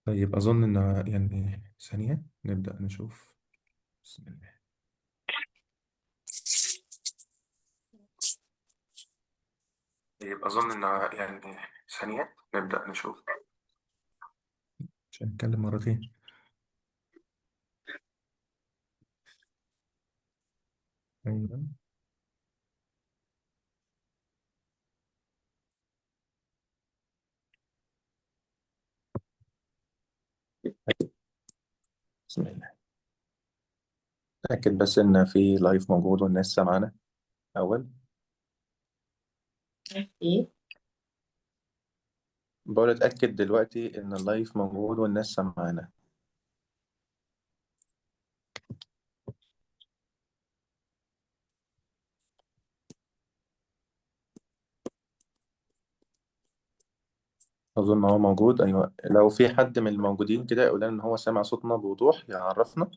طيب أظن إن يعني ثانية نبدأ نشوف. بسم الله. طيب أظن إن يعني ثانية نبدأ نشوف. مش هنتكلم مرتين. أيوة. بسم الله. أتأكد بس إن في live موجود والناس سامعانا أول. ايه. بقول أتأكد دلوقتي إن ال live موجود والناس سامعانا. أظن هو موجود. أيوة، لو في حد من الموجودين كده يقول لنا إن هو سامع صوتنا بوضوح يعرفنا.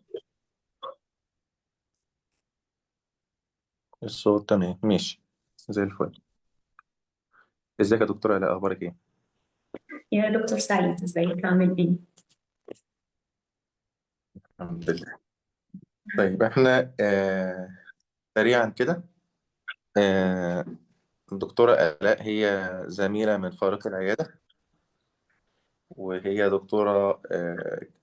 الصوت تمام، ماشي، زي الفل. ازيك يا دكتورة آلاء، أخبارك إيه؟ يا دكتور سعيد، ازيك عامل ايه؟ الحمد لله. طيب احنا سريعا كده. آه الدكتورة آلاء هي زميلة من فريق العيادة، وهي دكتورة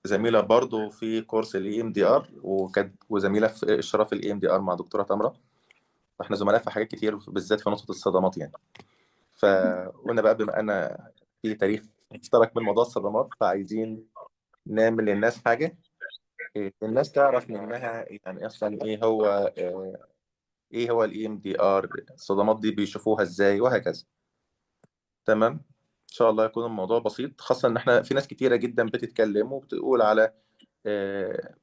زميلة برضو في كورس الاي ام دي ار، وكانت وزميلة في اشراف ال EMDR مع دكتورة تمرة. فاحنا زملاء في حاجات كتير، بالذات في نقطة الصدمات يعني. فقلنا بقى بما ان في تاريخ مشترك من موضوع الصدمات، فعايزين نعمل للناس حاجة، الناس تعرف منها يعني اصلا ايه هو، ايه هو الاي ام دي ار، الصدمات دي بيشوفوها ازاي وهكذا. تمام. ان شاء الله يكون الموضوع بسيط، خاصة ان احنا في ناس كتيرة جدا بتتكلم وبتقول على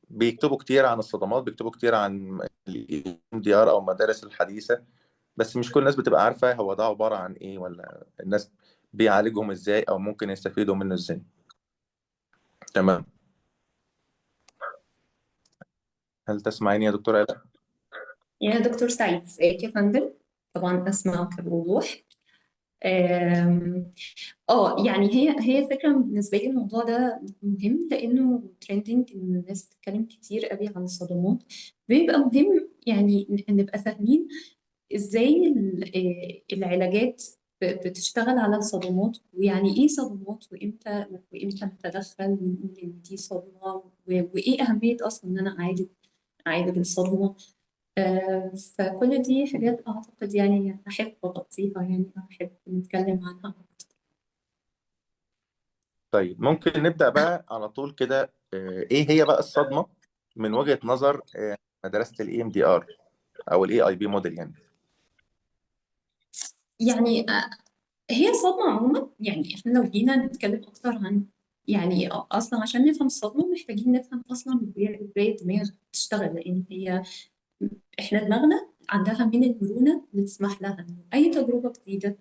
بيكتبوا كتير عن الصدمات، بيكتبوا كتير عن ال EMDR او المدارس الحديثة، بس مش كل الناس بتبقى عارفة هو ده عبارة عن ايه، ولا الناس بيعالجهم ازاي او ممكن يستفيدوا منه ازاي. تمام. هل تسمعيني يا دكتورة آلاء؟ يا دكتور سعيد، ازيك يا فندم؟ طبعا اسمعك بوضوح. آم، اه يعني هي فكرة بالنسبة لي الموضوع ده مهم لأنه trending، إن الناس بتتكلم كتير قوي عن الصدمات. بيبقى مهم يعني نبقى فاهمين ازاي العلاجات بتشتغل على الصدمات، ويعني ايه صدمات، وامتى نتدخل ونقول ان دي صدمة، وايه أهمية اصلا ان انا اعالج الصدمة. فكل دي حاجات اعتقد يعني احب اغطيها، يعني احب نتكلم عنها. طيب ممكن نبدأ بقى على طول كده. ايه هي بقى الصدمة من وجهة نظر مدرسة ال EMDR او ال AIP model يعني؟ يعني هي الصدمة عموما، يعني احنا لو جينا نتكلم اكتر عن، يعني اصلا عشان نفهم الصدمة محتاجين نفهم اصلا ازاي الدماغ بتشتغل، لان هي احنا دماغنا عندها من المرونة اللي تسمح لها انه اي تجربة جديدة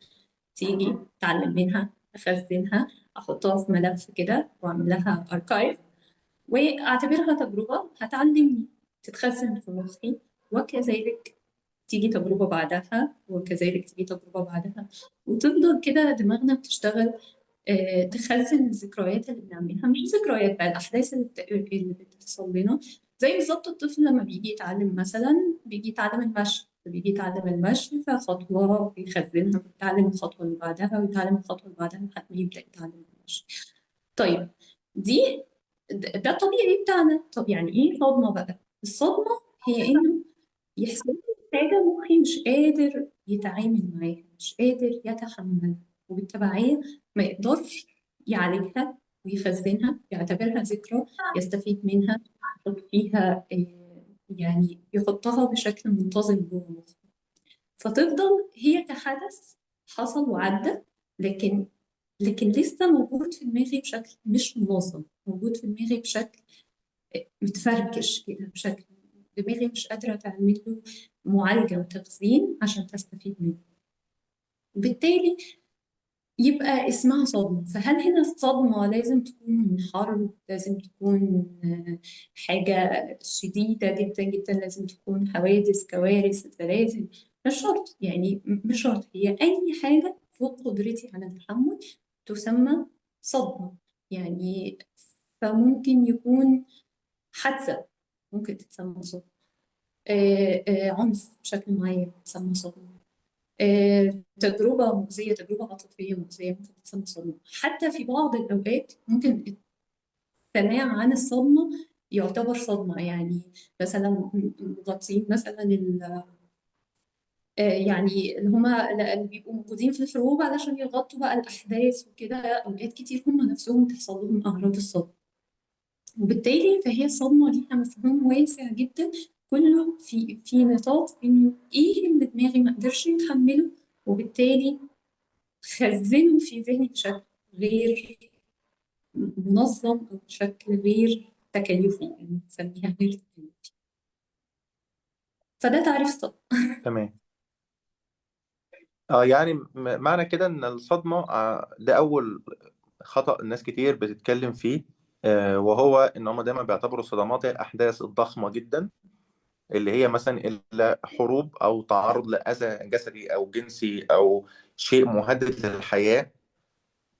تيجي اتعلم منها، اخزنها، احطها في ملف كده واعمل لها archive، واعتبرها تجربة هتعلمني، تتخزن في مخي. وكذلك تيجي تجربة بعدها، وكذلك تيجي تجربة بعدها، وتفضل كده دماغنا بتشتغل. تخزن الذكريات اللي بنعملها، مش ذكريات بقى، الأحداث اللي بتحصل لنا. زي بالظبط الطفل لما بيجي يتعلم، مثلا بيجي يتعلم المشي، بيجي يتعلم المشي فخطوة بيخزنها، بيتعلم الخطوة اللي بعدها، ويتعلم الخطوة اللي بعدها لحد ما يبدأ يتعلم المشي. طيب، دي ده الطبيعي بتاعنا. طب يعني ايه صدمة بقى؟ الصدمة هي انه يحصل لي حاجة مخي مش قادر يتعامل معاها، مش قادر يتحملها، وبالتبعية ما يقدرش يعالجها ويخزنها، يعتبرها ذكرى يستفيد منها، يحط فيها يعني يحطها بشكل منتظم جوه مخه، فتفضل هي كحدث حصل وعدى، لكن لسه موجود في دماغي بشكل مش منظم، موجود في دماغي بشكل متفركش كده، بشكل دماغي مش قادرة تعمل له معالجة وتخزين عشان تستفيد منه، وبالتالي يبقى اسمها صدمة. فهل هنا الصدمة لازم تكون حرب، لازم تكون حاجة شديدة جدا جدا، لازم تكون حوادث كوارث زلازل؟ مش شرط، يعني مش شرط، هي أي حاجة فوق قدرتي على التحمل تسمى صدمة. يعني فممكن يكون حادثة ممكن تتسمى صدمة، عنف بشكل معين تسمى صدمة، تجربة مؤذية، تجربة عاطفية مؤذية ممكن تتسمى صدمة. حتى في بعض الأوقات ممكن السماع عن الصدمة يعتبر صدمة. يعني مثلا مغطين مثلا يعني اللي هما اللي بيبقوا موجودين في الحروب علشان يغطوا بقى الأحداث وكده، أوقات كتير هما نفسهم تحصل لهم أعراض الصدمة. وبالتالي فهي الصدمة ليها مفهوم واسع جدا، كله في نطاق إنه إيه اللي دماغي ما قدرش يتحمله، وبالتالي خزنه في ذهني بشكل غير منظم أو بشكل غير تكيفي، يعني نسميها غير تكيفي. فده تعريف الصدمة. تمام. يعني معنى كده ان الصدمة، ده اول خطأ الناس كتير بتتكلم فيه، وهو ان هم دايما بيعتبروا الصدمات هي الاحداث الضخمة جدا اللي هي مثلا إلا حروب او تعرض لأذى جسدي او جنسي او شيء مهدد للحياة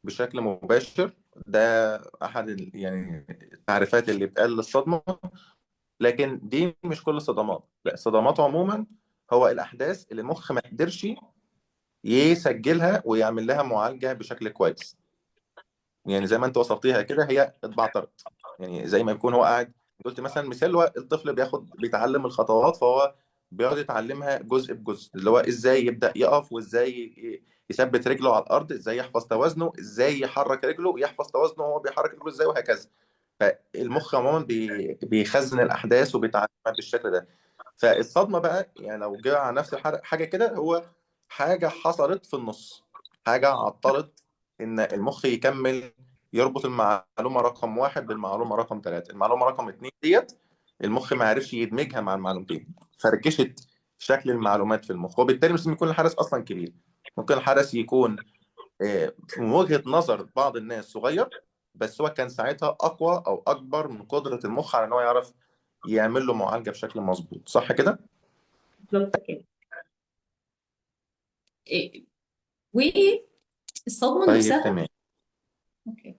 بشكل مباشر. ده احد يعني التعريفات اللي بتقال للصدمة. لكن دي مش كل الصدمات، لا، الصدمات عموما هو الاحداث اللي المخ ما قدرش يسجلها ويعمل لها معالجة بشكل كويس. يعني زي ما انت وصفتيها كده، هي اتبعترت. يعني زي ما يكون هو قاعد، قلت مثلا مثال، هو الطفل بيتعلم الخطوات، فهو بيقعد يتعلمها جزء بجزء، اللي هو ازاي يبدأ يقف، وازاي يثبت رجله على الارض، ازاي يحفظ توازنه، ازاي يحرك رجله، يحفظ توازنه وهو بيحرك رجله ازاي، وهكذا. فالمخ عموما بيخزن الاحداث وبيتعلمها بالشكل ده. فالصدمه بقى، يعني لو جه على نفس حاجة كده، هو حاجة حصلت في النص، حاجة عطلت ان المخ يكمل يربط المعلومة رقم واحد بالمعلومه رقم ثلاثة. المعلومة رقم اتنين ديت المخ ما عرفش يدمجها مع المعلومتين، فركشت شكل المعلومات في المخ. وبالتالي مش لازم يكون الحدث اصلا كبير، ممكن الحدث يكون من وجهة نظر بعض الناس صغير، بس هو كان ساعتها اقوى او اكبر من قدرة المخ على ان هو يعرف يعمل له معالجة بشكل مظبوط. صح كده؟ بالظبط كده. إيه، والصدمة طيب نفسها. تمام. okay.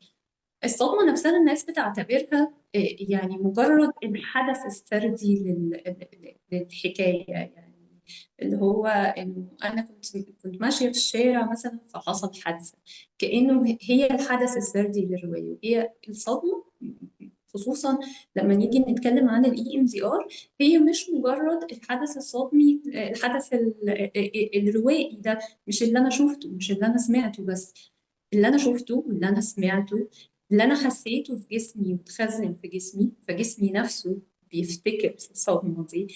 الصدمة نفسها الناس بتعتبرها يعني مجرد الحدث السردي للحكاية، يعني اللي هو إنه أنا كنت ماشية في الشارع مثلا فحصل حادثة، كأنه هي الحدث السردي للرواية. وهي الصدمة خصوصا لما نيجي نتكلم عن ال EMDR هي مش مجرد الحدث الصدمي، الحدث الروائي ده، مش اللي أنا شفته، مش اللي أنا سمعته، بس اللي أنا شفته واللي أنا سمعته، اللي أنا حسيته في جسمي وتخزن في جسمي، فجسمي نفسه بيفتكر الصدمة دي.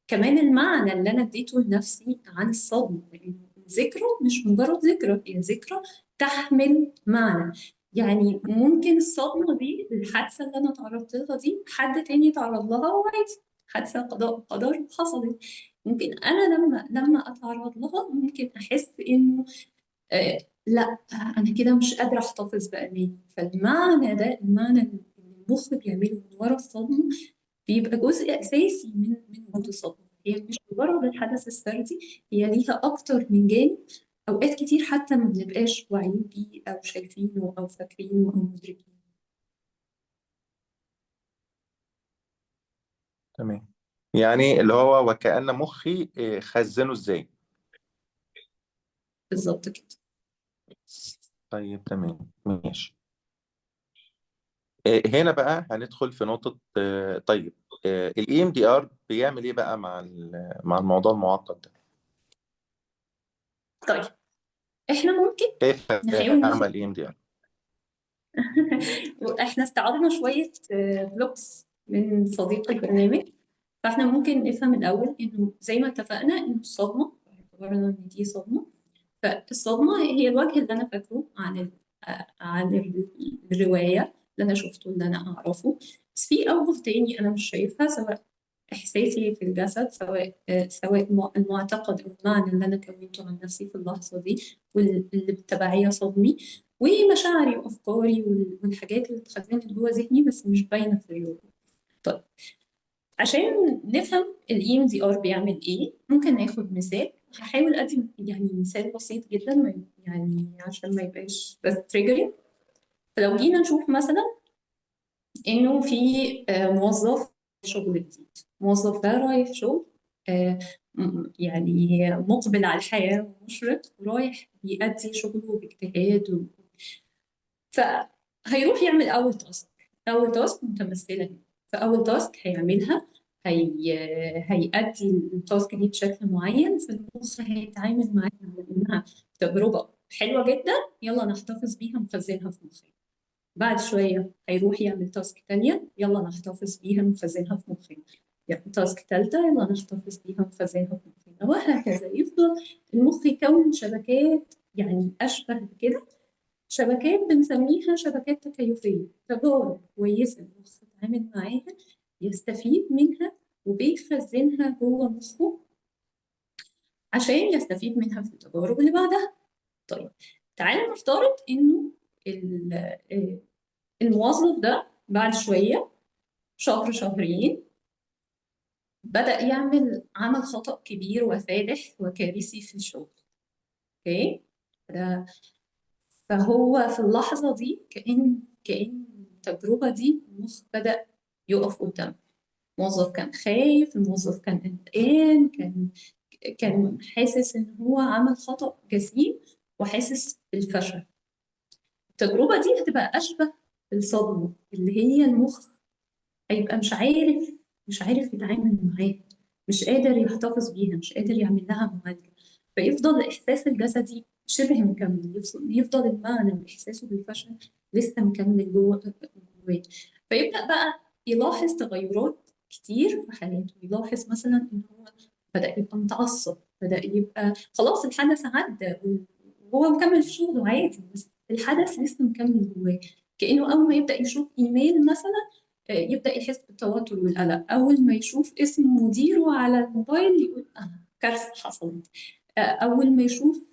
كمان المعنى اللي أنا اديته لنفسي عن الصدمة، لأنه ذكرى مش مجرد ذكرى، هي ذكرى تحمل معنى. يعني ممكن الصدمة دي، الحادثة اللي أنا تعرضت لها دي، حد تاني تعرض لها وعادي، حادثة قضاء وقدر حصلت. ممكن أنا لما أتعرض لها ممكن أحس إنه لا، أنا كده مش قادرة أحتفظ بأماني. فالمعنى ده، المعنى اللي المخ بيعمله من ورا الصدمة، بيبقى جزء أساسي من وجود الصدمة. هي مش مجرد الحدث السردي، هي ليها أكتر من جانب، أوقات كتير حتى ما بنبقاش واعيين بيه أو شايفينه أو فاكرينه أو مدركينه. تمام. يعني اللي هو وكأن مخي خزنه ازاي. بالظبط كده. طيب تمام ماشي. هنا بقى هندخل في نقطة. طيب، ال EMDR بيعمل ايه بقى مع الموضوع المعقد ده؟ طيب احنا ممكن كيف نحاول ناخد يعمل EMDR؟ احنا استعرضنا شوية blocks من صديق البرنامج، فاحنا ممكن نفهم الأول إنه زي ما اتفقنا إنه الصدمة، اعتبرنا إن دي صدمة، فالصدمة هي الوجه اللي أنا فاكره عن الرواية اللي أنا شفته اللي أنا أعرفه، بس في أوجه تاني أنا مش شايفها، سواء إحساسي في الجسد، سواء المعتقد أو المعنى اللي أنا كونته عن نفسي في اللحظة دي واللي بالتبعية صدمي، ومشاعري وأفكاري والحاجات اللي اتخزنت جوه ذهني بس مش باينة في الرواية. طيب عشان نفهم ال EMDR بيعمل إيه، ممكن ناخد مثال. هحاول أدي مثال بسيط جداً، عشان ما يبقاش بس triggering. فلو جينا نشوف مثلاً انه في موظف شغل جديد. الموظف ده رايح شغل، آه، يعني مقبل على الحياة ومشرق، ورايح بيأدي شغله باجتهاد فهيروح يعمل أول task. أول task متمثلة هنا. فأول task هيعملها، هيأدي ال task دي بشكل معين، فالمخ هيتعامل معاها على إنها تجربة حلوة جدا، يلا نحتفظ بيها نخزنها في مخنا. بعد شوية هيروح يعمل task تانية، يلا نحتفظ بيها نخزنها في مخنا. يعني task تالتة، يلا نحتفظ بيها نخزنها في مخنا، وهكذا. يفضل المخ يكون شبكات، يعني أشبه بكده شبكات بنسميها شبكات تكيفية، تجارب كويسة المخ يتعامل معاها يستفيد منها وبيخزنها جوه مخه عشان يستفيد منها في التجارب اللي بعدها. طيب تعالوا نفترض إنه الموظف ده بعد شوية، شهر شهرين، بدأ يعمل عمل خطأ كبير وفادح وكارثي في الشغل. okay؟ فهو في اللحظة دي كأن التجربة دي المخ بدأ يقف قدامه. الموظف كان خايف، الموظف كان قلقان، كان حاسس إن هو عمل خطأ جسيم وحاسس بالفشل. التجربة دي هتبقى أشبه بالصدمة، اللي هي المخ هيبقى مش عارف يتعامل معاها، مش قادر يحتفظ بيها، مش قادر يعمل لها معالجة، فيفضل الإحساس الجسدي شبه مكمل، يفضل المعنى وإحساسه بالفشل لسه مكمل جوه. فيبدأ بقى يلاحظ تغيرات كتير في حياته، يلاحظ مثلا إن هو بدأ يبقى متعصب، بدأ يبقى خلاص الحدث عدى وهو مكمل في شغله عادي، بس الحدث لسه مكمل جواه. كأنه أول ما يبدأ يشوف إيميل مثلا يبدأ يحس بالتوتر والقلق، أول ما يشوف اسم مديره على الموبايل يقول كارثة حصلت، أول ما يشوف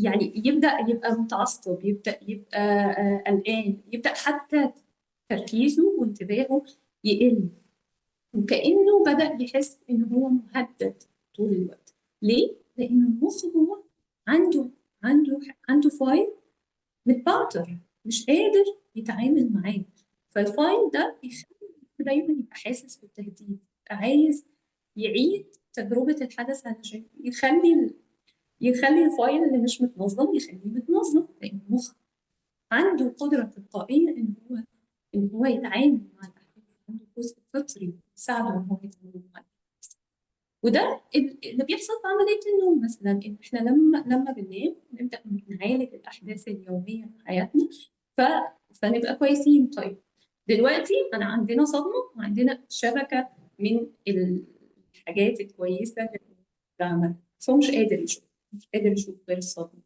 يعني يبدأ يبقى متعصب، يبدأ يبقى قلقان، يبدأ حتى تركيزه وانتباهه يقل، وكأنه بدأ يحس إن هو مهدد طول الوقت. ليه؟ لأن المخ هو عنده file متبعتر، مش قادر يتعامل معاه. فال file ده بيخلي دايما يبقى حاسس بالتهديد، عايز يعيد تجربة الحدث علشان يخلي ال file اللي مش متنظم يخليه متنظم، لأن المخ عنده قدرة تلقائية إن هو يتعامل مع الأحداث، عنده جزء فطري يساعده إن هو يتعامل مع الأحداث. وده اللي بيحصل في عملية النوم مثلاً، إن إحنا لما بننام نبدأ نعالج الأحداث اليومية في حياتنا فنبقى كويسين. طيب دلوقتي أنا عندنا صدمة وعندنا شبكة من الحاجات الكويسة اللي بنعملها، بس هو مش قادر يشوف غير الصدمة.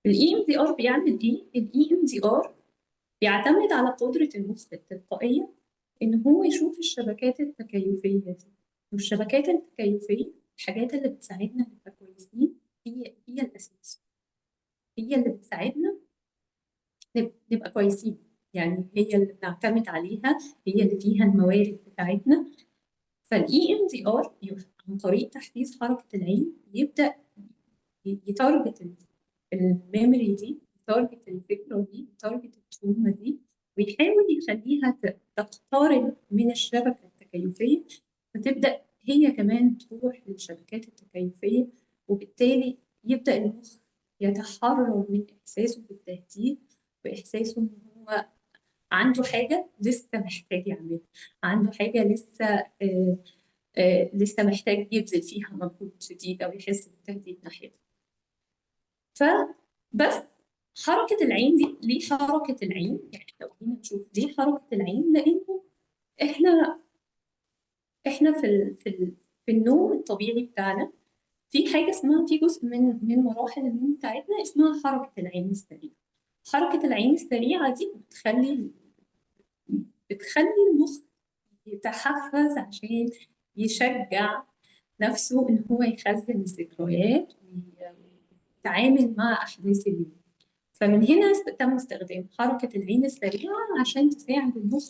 ال EMDR بيعمل إيه؟ ال EMDR بيعتمد على قدرة المخ التلقائية إن هو يشوف الشبكات التكيفية دي، والشبكات التكيفية الحاجات اللي بتساعدنا نبقى كويسين هي الأساس، هي اللي بتساعدنا نبقى كويسين، يعني هي اللي بنعتمد عليها، هي اللي فيها الموارد بتاعتنا. فال EMDR عن طريق تحفيز حركة العين يبدأ ي target ال memory دي، ي target الفكرة دي، ي target ال trauma دي، ويحاول يخليها تقترب من الشبكة التكيفية، فتبدأ هي كمان تروح للشبكات التكيفية، وبالتالي يبدأ المخ يتحرر من إحساسه بالتهديد وإحساسه إن هو عنده حاجة لسه محتاج يعملها، عنده حاجة لسه محتاج يبذل فيها مجهود شديد أو يحس بالتهديد ناحيته. فبس حركة العين دي، ليه حركة العين؟ يعني لو جينا نشوف ليه حركة العين، لأنه إحنا في النوم الطبيعي بتاعنا في حاجة اسمها، في جزء من مراحل النوم بتاعتنا اسمها حركة العين السريعة. حركة العين السريعة دي بتخلي المخ يتحفز عشان يشجع نفسه إن هو يخزن الذكريات ويتعامل مع أحداث اليوم. فمن هنا تم استخدام حركة العين السريعة عشان تساعد المخ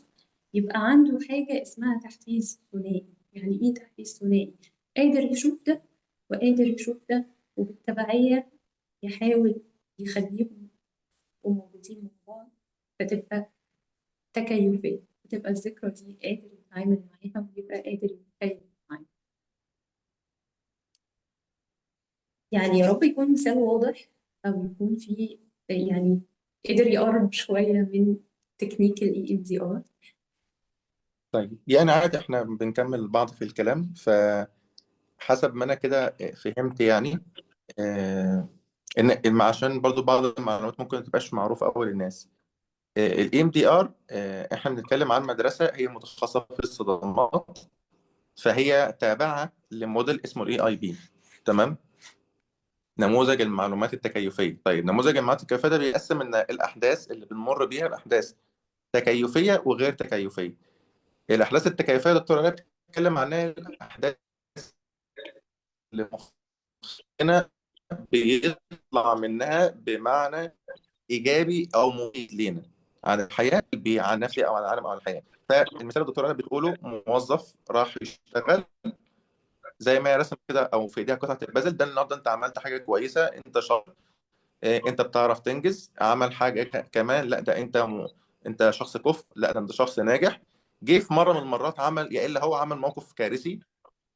يبقى عنده حاجة اسمها تحفيز ثنائي. يعني إيه تحفيز ثنائي؟ قادر يشوف ده وقادر يشوف ده، وبالتبعية يحاول يخليهم يبقوا موجودين مع بعض، فتبقى تكيفية، فتبقى الذكرى دي قادر يتعامل معاها ويبقى قادر يتكيف معاها. يعني يا رب يكون مثال واضح، أو يكون في يعني قدر يقرب شوية من تكنيك ال EMDR. طيب يعني عادي احنا بنكمل بعض في الكلام، فحسب ما انا كده فهمت يعني، آه، ان عشان برضو بعض المعلومات ممكن ما تبقاش معروفة قوي للناس. ال EMDR احنا بنتكلم عن مدرسه هي متخصصة في الصدمات، فهي تابعه لموديل اسمه ال AIP. تمام. نموذج المعلومات التكيفيه. طيب نموذج المعلومات التكيفيه ده بيقسم ان الاحداث اللي بنمر بيها الاحداث تكيفيه وغير تكيفيه. الاحداث التكيفيه يا دكتور علاء بتتكلم عنها الاحداث اللي مخنا بيطلع منها بمعنى ايجابي او مفيد لينا عن الحياة، عن نفسي او عن العالم او عن الحياة. فالمثال الدكتور انا بتقوله، موظف راح يشتغل زي ما هي رسم كده او في ايديها قطعه البازل، ده النهارده انت عملت حاجة كويسة، انت شاطر، انت بتعرف تنجز، عمل حاجة كمان، لا ده انت انت شخص كفء، لا ده انت شخص ناجح. جه في مرة من المرات عمل، يا الا هو عمل موقف كارثي،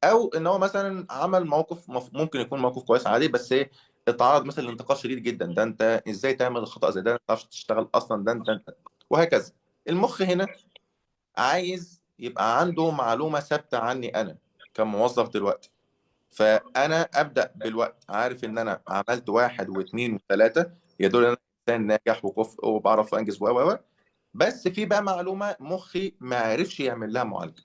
او ان هو مثلا عمل موقف ممكن يكون موقف كويس عادي، بس ايه، اتعرض مثلا لانتقاد شديد جدا، ده انت ازاي تعمل الخطأ زي ده، ما تعرفش تشتغل اصلا، ده انت انت وهكذا. المخ هنا عايز يبقى عنده معلومة ثابتة عني انا كموظف دلوقتي، فانا ابدا بالوقت عارف ان انا عملت 1 و2 و3، يدل ان انا انسان ناجح وكفء وبعرف انجز و و و بس في بقى معلومة مخي ما عرفش يعمل لها معالجة،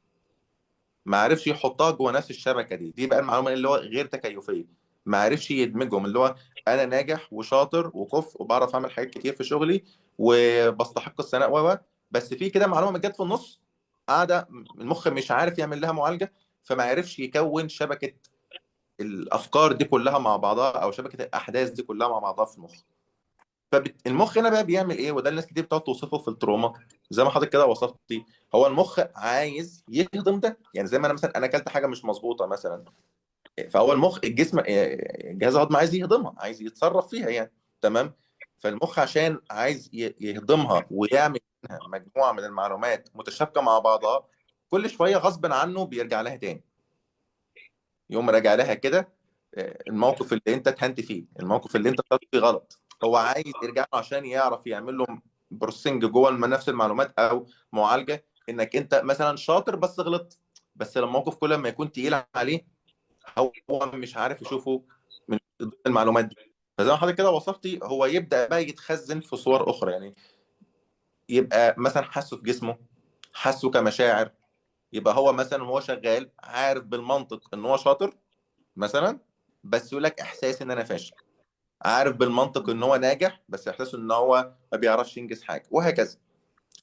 ما عرفش يحطها جوه نفس الشبكة دي، دي بقى المعلومة اللي هو غير تكيفيه، ما عرفش يدمجهم، اللي هو انا ناجح وشاطر وكفء وبعرف اعمل حاجات كتير في شغلي وبستحق الثناء و بس في كده معلومة جت في النص قاعدة المخ مش عارف يعمل لها معالجة، فما عرفش يكون شبكة الافكار دي كلها مع بعضها او شبكة الاحداث دي كلها مع بعضها في المخ. فالمخ هنا بقى بيعمل ايه؟ وده الناس كتير بتقعد توصفه في ال trauma زي ما حضرتك كده وصفتي. هو المخ عايز يهضم ده، يعني زي ما انا مثلا انا اكلت حاجة مش مظبوطة مثلا، فهو المخ الجسم الجهاز الهضمي عايز يهضمها، عايز يتصرف فيها يعني. تمام. فالمخ عشان عايز يهضمها ويعمل منها مجموعة من المعلومات متشابكه مع بعضها، كل شوية غصب عنه بيرجع لها تاني، يقوم راجع لها كده، الموقف اللي انت اتهنت فيه، الموقف اللي انت اخترت فيه غلط، هو عايز يرجع له عشان يعرف يعمل له processing جوه نفس المعلومات او معالجة انك انت مثلا شاطر بس غلطت، بس لما الموقف كل ما يكون تقيل عليه هو مش عارف يشوفه من المعلومات دي. فزي ما حضرتك كده وصفتي، هو يبدا بقى يتخزن في صور اخرى، يعني يبقى مثلا حاسه في جسمه، حاسه كمشاعر، يبقى هو مثلا وهو شغال عارف بالمنطق ان هو شاطر مثلا، بس يقول لك احساس ان انا فاشل، عارف بالمنطق ان هو ناجح بس احساسه ان هو ما بيعرفش ينجز حاجة، وهكذا.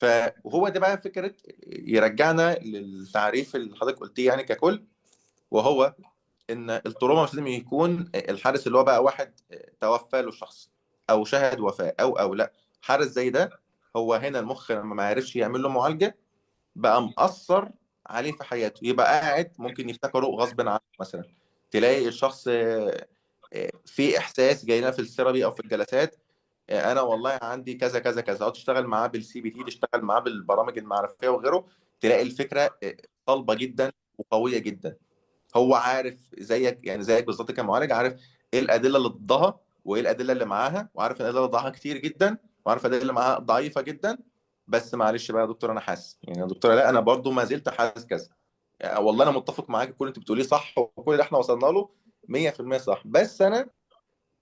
فهو ده بقى فكرة يرجعنا للتعريف اللي حضرتك قلتيه يعني ككل، وهو ان ال trauma مش لازم يكون الحارس اللي هو بقى واحد توفى له شخص او شهد وفاه او لا، حارس زي ده هو هنا المخ لما ما عرفش يعمل له معالجة بقى مأثر عليه في حياته، يبقى قاعد ممكن يفتكره غصب عنه مثلا. تلاقي الشخص في احساس جاي لنا في ال therapy او في الجلسات، انا والله عندي كذا كذا كذا، اقعد تشتغل معاه بال CBT، تشتغل معاه بالبرامج المعرفيه وغيره، تلاقي الفكرة صلبه جدا وقويه جدا. هو عارف زيك، يعني زيك بالظبط كمعالج، عارف ايه الادلة اللي ضدها وايه الادلة اللي معاها، وعارف الادلة اللي ضدها كتير جدا، وعارف الادلة اللي معاها ضعيفة جدا، بس معلش بقى يا دكتور انا حاسس، يعني يا دكتورة لا انا برضو ما زلت حاسس كذا، يعني والله انا متفق معاك كل اللي انت بتقوليه صح، وكل اللي احنا وصلنا له 100% صح، بس انا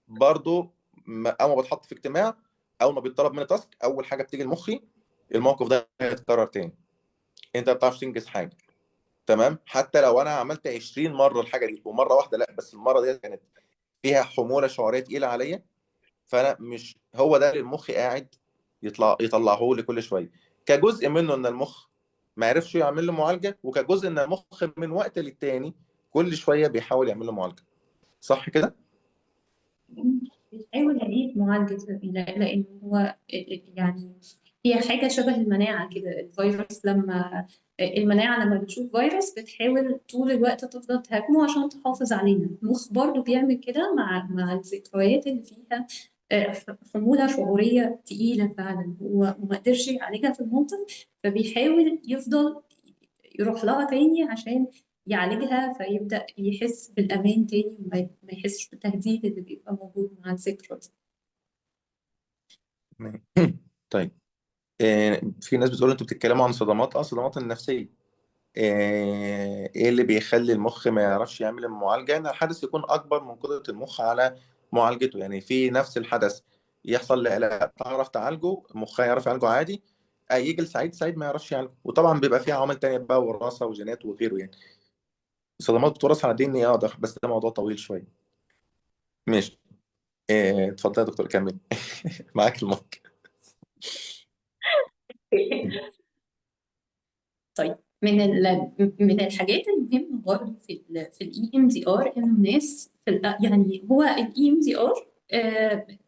برضو اول ما بتحط في اجتماع، اول ما بيطلب مني task، اول حاجة بتيجي لمخي الموقف ده هيتكرر تاني، انت ما بتعرفش تنجز حاجة. تمام، حتى لو انا عملت 20 مرة الحاجة دي ومرة واحدة لا، بس المرة دي كانت فيها حمولة شعوريه تقيلة عليا، فانا مش هو ده اللي المخ قاعد يطلعه لي كل شوية، كجزء منه ان المخ ما عرفش يعمل له معالجة، وكجزء ان المخ من وقت للتاني كل شوية بيحاول يعمل له معالجة. صح كده؟ بيحاول يعيد معالجة، لأن هو يعني هي حاجة شبه المناعة كده. الفيروس لما المناعة لما بتشوف فيروس بتحاول طول الوقت تفضل تهاجمه عشان تحافظ علينا. المخ برضو بيعمل كده مع الذكريات اللي فيها حمولة شعورية تقيلة فعلا، هو ما قدرش يعالجها في الموقف، فبيحاول يفضل يروح لها تاني عشان يعالجها، فيبدأ يحس بالأمان تاني وما ما يحسش بالتهديد اللي بيبقى موجود مع الذكرى دي. تمام. طيب، في ناس بتقول انتوا بتتكلموا عن صدمات، صدمات النفسية. ايه اللي بيخلي المخ ما يعرفش يعمل المعالجة؟ ان الحدث يكون اكبر من قدرة المخ على معالجته. يعني في نفس الحدث يحصل لآلاء تعرف تعالجه، مخها يعرف يعالجه عادي، يجي لسعيد، سعيد ما يعرفش يعالجه. وطبعا بيبقى فيه عوامل تانية بقى، وراثة وجينات وغيره يعني. الصدمات بتورث على دي ان ايه، ده بس ده موضوع طويل شوية. ماشي. اتفضل يا دكتور كمل. معاك المايك. طيب، من الحاجات المهمة برضه في ال EMDR، انه الناس يعني هو ال EMDR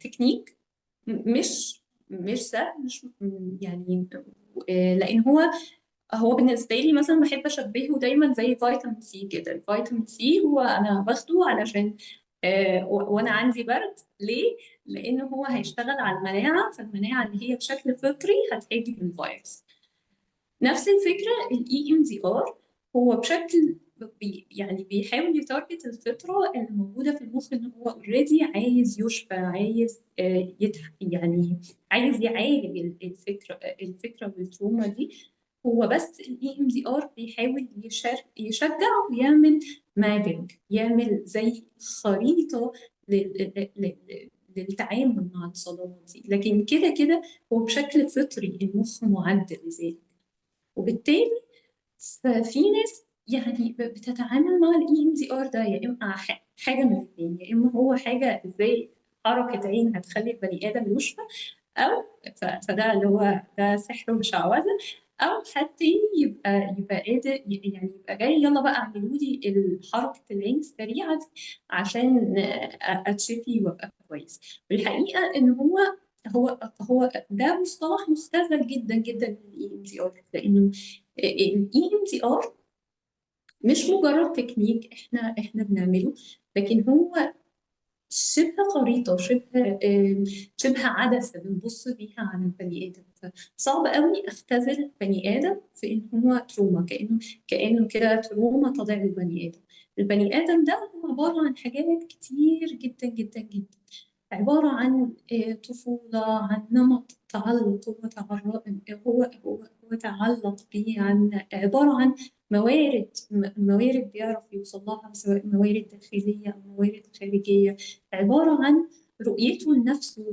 تكنيك مش مش سهل، مش يعني، لان هو بالنسبة لي مثلا بحب اشبهه دايما زي فيتامين سي كده. الفيتامين سي هو انا باخده علشان وانا عندي برد، ليه؟ لانه هو هيشتغل على المناعه، فالمناعه اللي هي بشكل فطري هتهاجم الفيروس. نفس الفكرة ال EMDR هو بشكل يعني بيحاول ي target الفطرة اللي موجودة في المخ، إن هو already عايز يشفى، عايز يعني عايز يعالج الفكرة وال trauma دي. هو بس ال EMDR بيحاول يشجع ويعمل mapping، يعمل زي خريطة للتعامل مع الصدمات دي، لكن كده كده هو بشكل فطري المخ معدل لذلك. وبالتالي ففي ناس يعني بتتعامل مع ال EMDR ده يا إما حاجة من الاثنين، يا إما هو حاجة زي حركة عين هتخلي البني آدم يشفى، أو فده اللي هو ده سحر وشعوذة، أو حد تاني يبقى قادر يعني يبقى جاي يلا بقى اعملوا لي حركة العين السريعة دي عشان أتشفي وأبقى كويس. والحقيقة إن هو ده مصطلح مختزل جدا جدا من ال EMDR، لأنه ال EMDR مش مجرد تكنيك احنا بنعمله، لكن هو شبه خريطة، شبه عدسة بنبص بيها على البني آدم. فصعب قوي اختزل بني آدم في إن هو trauma، كأنه كده trauma طالع لبني آدم. البني آدم ده هو عبارة عن حاجات كتير جدا جدا جدا، عبارة عن طفولة، عن نمط تعلق هو تعلق بيه، عبارة عن موارد بيعرف يوصل لها، سواء موارد داخلية أو موارد خارجية، عبارة عن رؤيته لنفسه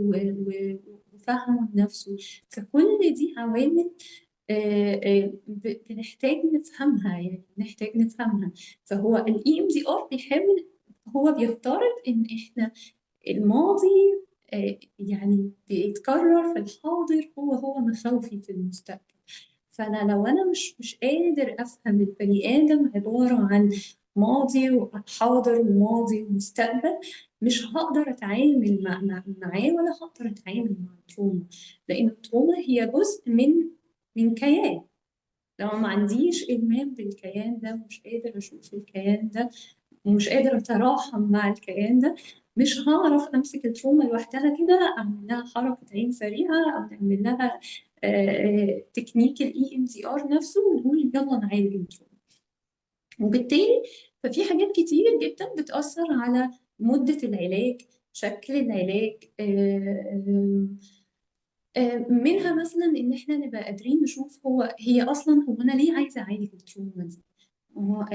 وفهمه لنفسه. فكل دي عوامل بنحتاج نفهمها، يعني بنحتاج نفهمها. فهو ال EMDR بيحاول، هو بيفترض إن إحنا الماضي يعني بيتكرر في الحاضر، هو مخاوفي في المستقبل. فأنا لو أنا مش قادر أفهم البني آدم عبارة عن ماضي وحاضر وماضي ومستقبل، مش هقدر أتعامل معاه، ولا هقدر أتعامل مع ال trauma، لأن ال trauma هي جزء من كيان. لو ما عنديش إلمام بالكيان ده، ومش قادر أشوف الكيان ده، ومش قادر أتراحم مع الكيان ده، مش هعرف أمسك ال trauma لوحدها كده، أعمل لها حركة عين سريعة، أو نعمل لها تكنيك ال EMDR نفسه ونقول يلا نعالج ال trauma. وبالتالي ففي حاجات كتير جدا بتأثر على مدة العلاج، شكل العلاج، منها مثلا إن إحنا نبقى قادرين نشوف هي أصلا هو أنا ليه عايزة أعالج ال trauma دي؟ هو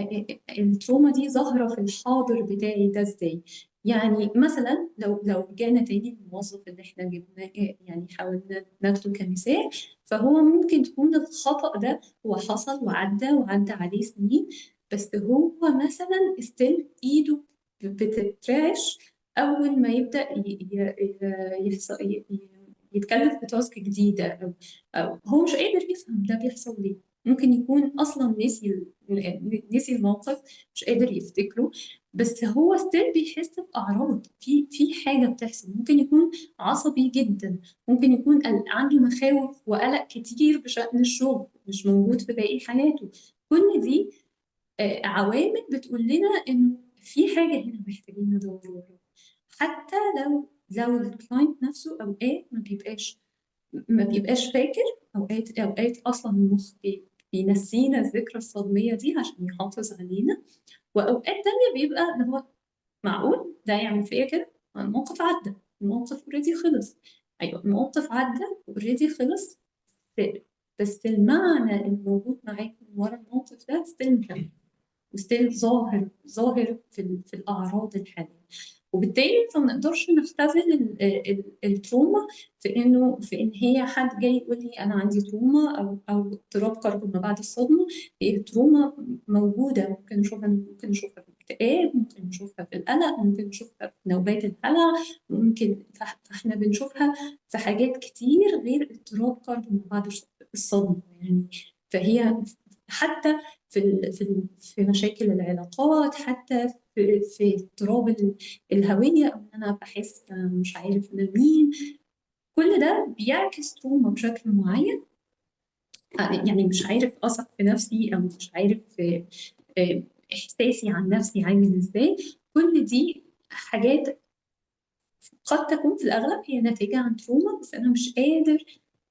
ال trauma دي ظاهرة في الحاضر بتاعي ده إزاي؟ يعني مثلا لو رجعنا تاني للموظف اللي إحنا جبناه، يعني حاولنا ناخده كمثال، فهو ممكن تكون الخطأ ده هو حصل وعدى عليه سنين، بس هو مثلا still إيده بتترعش أول ما يبدأ يتكلف ب task جديدة، أو هو مش قادر يفهم ده بيحصل ليه. ممكن يكون أصلاً نسي الموقف، مش قادر يفتكره، بس هو still بيحس بأعراض، في حاجة بتحصل. ممكن يكون عصبي جداً، ممكن يكون عنده مخاوف وقلق كتير بشأن الشغل مش موجود في باقي حياته. كل دي عوامل بتقول لنا إنه في حاجة هنا محتاجين ندور وراها، حتى لو لو ال client نفسه اوقات ما بيبقاش فاكر، اوقات اصلا المخ بينسينا الذكرى الصدميه دي عشان يحافظ علينا. واوقات تانية بيبقى اللي هو معقول ده يعمل فيا كده؟ الموقف عدى، الموقف already خلص. ايوه، الموقف عدى already خلص، بس المعنى الموجود معاك من ورا الموقف ده still مكمل و still ظاهر ظاهر في الاعراض الحالية. وبالتالي فما نقدرش نختزل ال trauma في ان هي حد جاي يقول لي انا عندي trauma او اضطراب كرب ما بعد الصدمة. هي ال trauma موجودة، ممكن نشوفها في الاكتئاب، ممكن نشوفها في القلق، ممكن نشوفها في نوبات الهلع، ممكن فاحنا بنشوفها في حاجات كتير غير اضطراب كرب ما بعد الصدمة يعني. فهي حتى في مشاكل العلاقات، حتى في اضطراب الهوية، أو إن أنا بحس مش عارف أنا مين، كل ده بيعكس trauma بشكل معين. يعني مش عارف أثق في نفسي، أو مش عارف إحساسي عن نفسي عامل إزاي. كل دي حاجات قد تكون في الأغلب هي ناتجة عن trauma، بس أنا مش قادر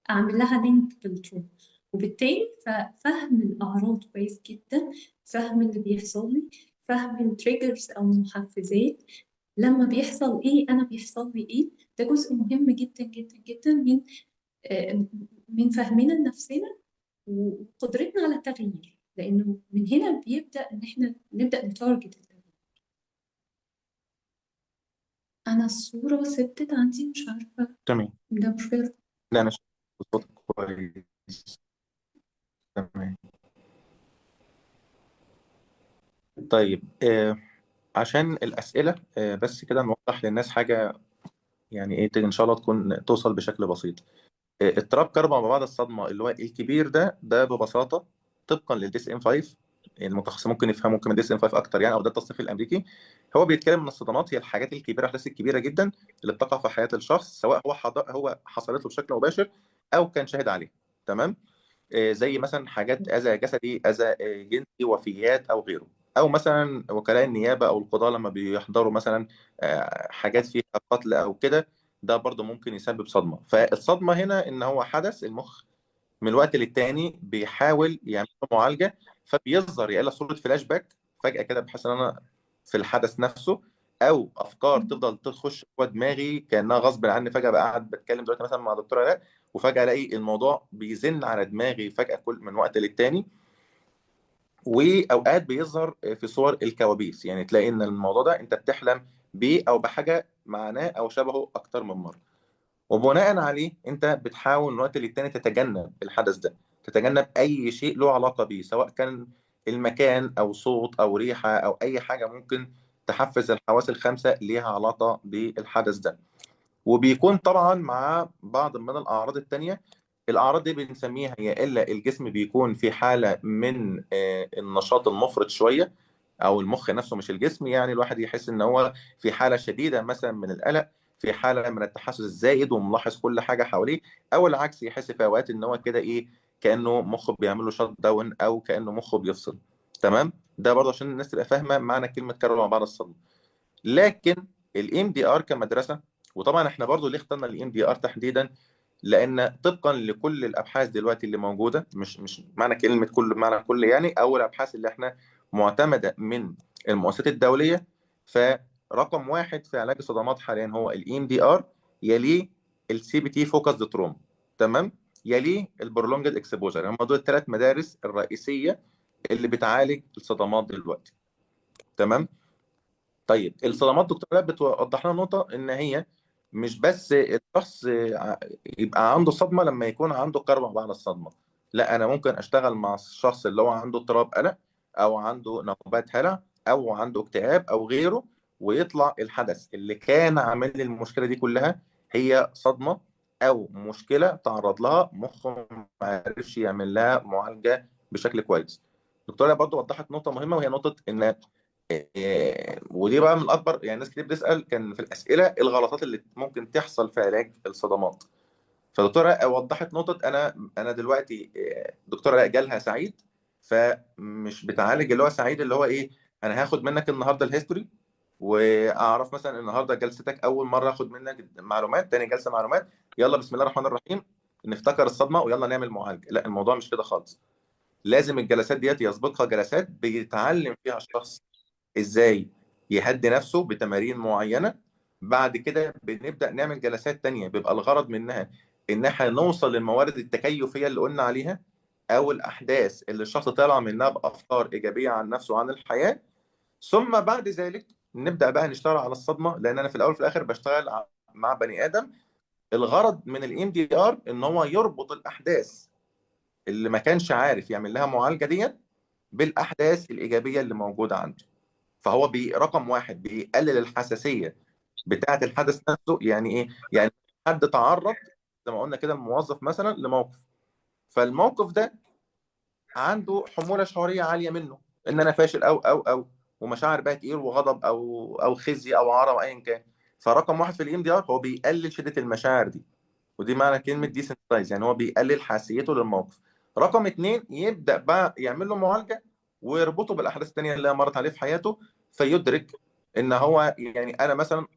أعمل لها link بال trauma. وبالتالي ففهم الأعراض كويس جدا، فهم اللي بيحصل لي، فهم ال triggers أو المحفزات لما بيحصل إيه، أنا بيحصل لي إيه، ده جزء مهم جدا جدا جدا من فهمنا لنفسنا وقدرتنا على التغيير، لأنه من هنا بيبدأ إن إحنا نبدأ ن target التغيير. أنا الصورة ثبتت عندي، مش عارفة. تمام. ده مشكلة. لا، أنا شايف الصوت كويس. تمام. طيب، عشان الأسئلة، بس كده نوضح للناس حاجة، يعني إيه، إن شاء الله تكون توصل بشكل بسيط. اضطراب كرب ما بعد الصدمة اللي هو الكبير ده ببساطة طبقا لل DSM 5، المتخصص ممكن يفهموا ممكن ال DSM 5 أكتر يعني، أو ده التصنيف الأمريكي. هو بيتكلم إن الصدمات هي الحاجات الكبيرة، الأحداث الكبيرة جدا اللي بتقع في حياة الشخص، سواء هو حصلت له بشكل مباشر أو كان شاهد عليه. تمام؟ زي مثلا حاجات أذى جسدي، أذى جنسي، وفيات أو غيره، أو مثلا وكلاء النيابة أو القضاة لما بيحضروا مثلا، حاجات فيها قتل أو كده، ده برضه ممكن يسبب صدمة. فالصدمة هنا إن هو حدث المخ من الوقت للتاني بيحاول يعمل معالجة، فبيظهر يا إلا صورة فلاش باك فجأة كده بحس إن أنا في الحدث نفسه، أو أفكار تفضل تخش جوه دماغي كأنها غصب عني. فجأة بقى قاعد بتكلم دلوقتي مثلا مع دكتورة آلاء، وفجأة ألاقي الموضوع بيزن على دماغي فجأة كل من وقت للتاني. وأوقات بيظهر في صور الكوابيس، يعني تلاقي إن الموضوع ده أنت بتحلم بيه أو بحاجة معناه أو شبهه أكتر من مرة، وبناء عليه أنت بتحاول من وقت للتاني تتجنب الحدث ده، تتجنب أي شيء له علاقة بيه، سواء كان المكان أو صوت أو ريحة أو أي حاجة ممكن تحفز الحواس الخمسة ليها علاقة بالحدث ده. وبيكون طبعا مع بعض من الأعراض التانية. الأعراض دي بنسميها يا إلا الجسم بيكون في حالة من النشاط المفرط شوية، أو المخ نفسه مش الجسم، يعني الواحد يحس إن هو في حالة شديدة مثلا من القلق، في حالة من التحسس الزايد وملاحظ كل حاجة حواليه، أو العكس يحس في أوقات إن هو كده إيه، كأنه مخه بيعمل له شت داون، أو كأنه مخه بيفصل. تمام؟ ده برضه عشان الناس تبقى فاهمة معنى كلمة كرب ما بعد الصدمة. لكن ال EMDR كمدرسة، وطبعا احنا برضه ليه اخترنا ال EMDR تحديدا، لأن طبقا لكل الأبحاث دلوقتي اللي موجودة، مش معنى كلمة كل، معنى كل يعني، أو الأبحاث اللي احنا معتمدة من المؤسسات الدولية، فرقم 1 في علاج الصدمات حاليا هو ال EMDR، يليه ال CBT focused trauma، تمام، يليه ال prolonged exposure. هم دول الثلاث مدارس الرئيسية اللي بتعالج الصدمات دلوقتي. تمام؟ طيب الصدمات دكتور آلاء بتوضح لنا نقطة إن هي مش بس الشخص يبقى عنده صدمة لما يكون عنده كرب بعد الصدمة، لا، أنا ممكن أشتغل مع الشخص اللي هو عنده اضطراب قلق أو عنده نوبات هلع أو عنده اكتئاب أو غيره، ويطلع الحدث اللي كان عامل لي المشكلة دي كلها هي صدمة أو مشكلة تعرض لها مخه ما عرفش يعمل لها معالجة بشكل كويس. دكتورة برضو وضحت نقطة مهمة، وهي نقطة إن ودي بقى من أكبر، يعني ناس كتير بتسأل كان في الأسئلة الغلطات اللي ممكن تحصل في علاج الصدمات. فدكتورة وضحت نقطة، أنا دلوقتي، دكتورة جالها سعيد، فمش بتعالج اللي هو سعيد اللي هو إيه، أنا هاخد منك النهاردة ال history واعرف مثلا النهارده جلستك اول مرة اخد منك معلومات، تاني جلسه معلومات، يلا بسم الله الرحمن الرحيم نفتكر الصدمة ويلا نعمل معالجة. لا، الموضوع مش كده خالص. لازم الجلسات ديت يسبقها جلسات بيتعلم فيها الشخص ازاي يهدي نفسه بتمارين معينة. بعد كده بنبدا نعمل جلسات تانية بيبقى الغرض منها ان احنا نوصل للموارد التكيفيه اللي قلنا عليها، او الاحداث اللي الشخص طلع منها بافكار ايجابية عن نفسه وعن الحياة. ثم بعد ذلك نبدا بقى نشتغل على الصدمة، لان انا في الاول وفي الاخر بشتغل مع بني ادم. الغرض من ال EMDR ان هو يربط الاحداث اللي ما كانش عارف يعمل لها معالجة ديت بالاحداث الايجابية اللي موجودة عنده. فهو رقم واحد بيقلل الحساسية بتاعه الحدث نفسه. يعني ايه؟ يعني حد تعرض زي ما قلنا كده الموظف مثلا لموقف، فالموقف ده عنده حمولة شعوريه عالية منه، ان انا فاشل او او او ومشاعر بقى تقيل وغضب او خزي او عار او ايا كان. فرقم واحد في ال EMDR هو بيقلل شده المشاعر دي، ودي معنى كلمة desensitize، يعني هو بيقلل حساسيته للموقف. رقم اتنين يبدا بقى يعمل له معالجة ويربطه بالاحداث التانية اللي مرت عليه في حياته، فيدرك ان هو يعني انا مثلا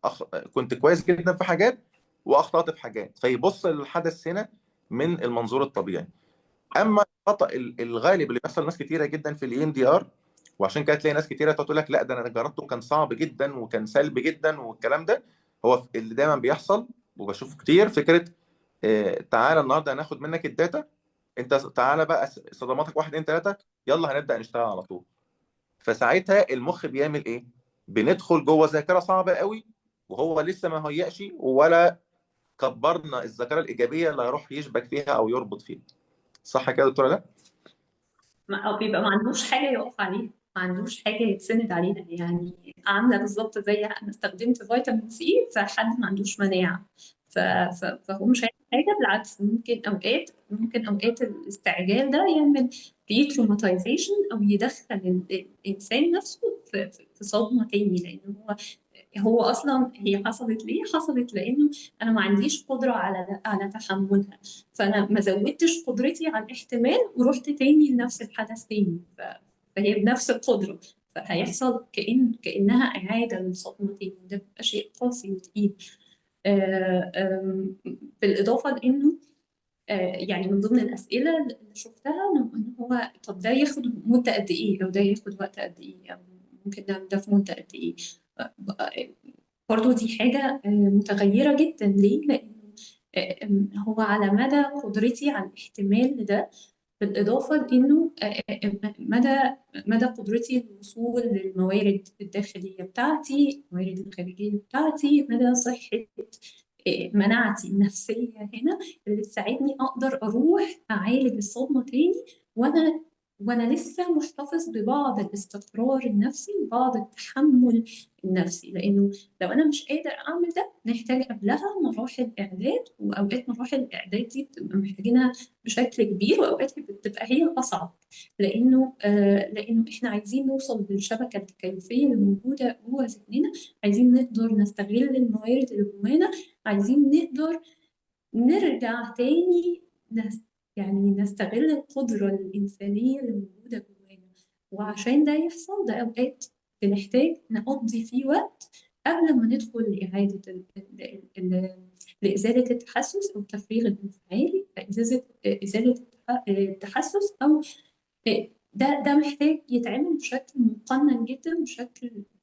كنت كويس جدا في حاجات واخطات في حاجات، فيبص للحدث هنا من المنظور الطبيعي. اما الخطا الغالب اللي بيحصل ناس كتيرة جدا في ال EMDR، وعشان كده تلاقي ناس كتيرة تقول لك لا ده انا جربته كان صعب جدا وكان سلبي جدا والكلام ده، هو اللي دايما بيحصل وبشوفه كتير. فكرة تعالى النهارده هناخد منك ال data، انت تعالى بقى صدماتك 1 2 3، يلا هنبدا نشتغل على طول. فساعتها المخ بيعمل ايه؟ بندخل جوه ذاكره صعبة قوي وهو لسه ما هيأش ولا كبرنا الذاكرة الايجابية اللي هيروح يشبك فيها او يربط فيها. صح كده يا دكتورة؟ لا أو بيبقى ما عندوش حاجة يقف عليها، ما عندوش حاجة يتسند عليها. يعني عاملة بالظبط زي أنا استخدمت فيتامين سي فحد ما عندوش مناعة، فهو مش هيعمل حاجة. بالعكس ممكن أوقات الاستعجال ده يعمل re-traumatization أو يدخل الإنسان نفسه في صدمة تاني، لأن هو أصلاً هي حصلت ليه؟ حصلت لأنه أنا ما عنديش قدرة على تحملها، فأنا ما زودتش قدرتي على الاحتمال ورحت تاني لنفس الحدث تاني، فهي بنفس القدرة، فهيحصل كأنها إعادة للصدمة تاني. ده بيبقى شيء قاسي وتقيل. بالإضافة لأنه، من ضمن الأسئلة اللي شفتها إن هو طب ده ياخد مدة قد إيه؟ أو ده ياخد وقت قد إيه؟ أو ممكن نعمل ده في مدة قد إيه؟ برضو دي حاجة متغيرة جدا. ليه؟ لأنه، هو على مدى قدرتي على الاحتمال لده، بالإضافة لأنه، مدى قدرتي للوصول للموارد الداخلية بتاعتي، الموارد الخارجية بتاعتي، مدى صحة، مناعتي النفسية هنا اللي تساعدني أقدر أروح أعالج الصدمة تاني وأنا لسه محتفظ ببعض الاستقرار النفسي وبعض التحمل النفسي. لأنه لو أنا مش قادر أعمل ده نحتاج قبلها مراحل إعداد، وأوقات مراحل الإعداد دي بتبقى محتاجينها بشكل كبير، وأوقات بتبقى هي الأصعب، لأنه إحنا عايزين نوصل للشبكة التكيفية اللي موجودة جوه ذهننا، عايزين نقدر نستغل الموارد اللي جوانا، عايزين نقدر نرجع تاني نستغل القدرة الإنسانية اللي موجودة جوانا. وعشان ده يحصل ده أوقات بنحتاج نقضي فيه وقت قبل ما ندخل لإزالة التحسس أو التفريغ الانفعالي، إزالة التحسس أو ده محتاج يتعمل بشكل مقنن جدا،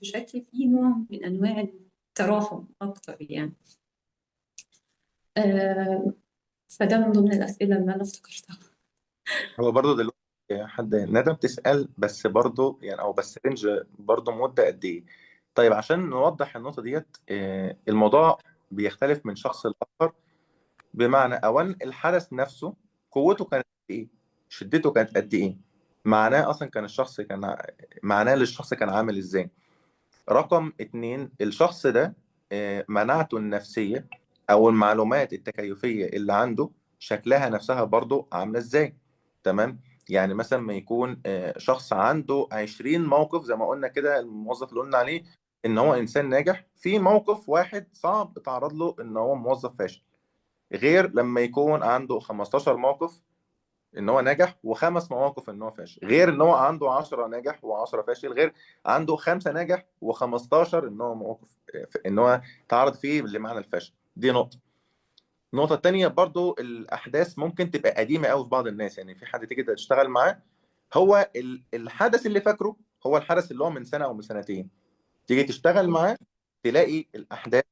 بشكل فيه نوع من أنواع التراحم أكتر. فده من ضمن الأسئلة اللي أنا افتكرتها. هو برضو دلوقتي حد ندى بتسأل بس برضو يعني أو بس رينج برضو مدة قد إيه؟ طيب عشان نوضح النقطة ديت، الموضوع بيختلف من شخص لآخر. بمعنى أولاً الحدث نفسه قوته كانت قد إيه؟ شدته كانت قد إيه؟ معناه أصلاً كان الشخص كان معناه للشخص كان عامل إزاي؟ رقم 2، الشخص ده، مناعته النفسية أو المعلومات التكيفية اللي عنده شكلها نفسها برضو عاملة إزاي؟ تمام؟ يعني مثلاً ما يكون، شخص عنده 20 موقف زي ما قلنا كده الموظف اللي قلنا عليه إن هو إنسان ناجح، في موقف واحد صعب اتعرض له إن هو موظف فاشل، غير لما يكون عنده 15 موقف ان هو نجح وخمس مواقف ان هو فاشل، غير ان هو عنده 10 ناجح و10 فاشل، غير عنده خمسة ناجح و15 ان هو موقف ان هو تعرض فيه لمعنى الفشل. دي نقطه. النقطة الثانية برضو، الاحداث ممكن تبقى قديمة قوي في بعض الناس. يعني في حد تيجي تشتغل معاه، هو الحدث اللي فاكره هو الحدث اللي هو من سنة او من سنتين. تيجي تشتغل معاه تلاقي الاحداث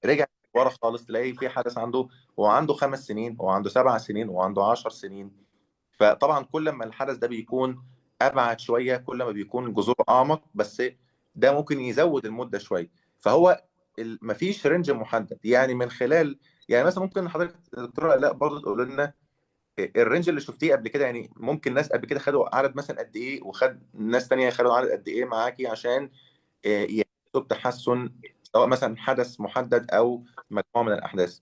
رجع ورا خالص، تلاقي في حدث عنده هو عنده 5 سنين، هو عنده 7 سنين، هو عنده 10 سنين. فطبعا كل ما الحدث ده بيكون ابعد شويه، كل ما بيكون جذوره اعمق، بس ده ممكن يزود المدة شويه. فهو مفيش range محدد، يعني من خلال، يعني مثلا ممكن حضرتك دكتورة لا برضه تقول لنا ال range اللي شفتيه قبل كده. يعني ممكن ناس قبل كده خدوا عدد مثلا قد ايه، وخد ناس تانية خدوا عدد قد ايه معاكي عشان يحسوا بتحسن، سواء مثلا حدث محدد او مجموعة من الاحداث.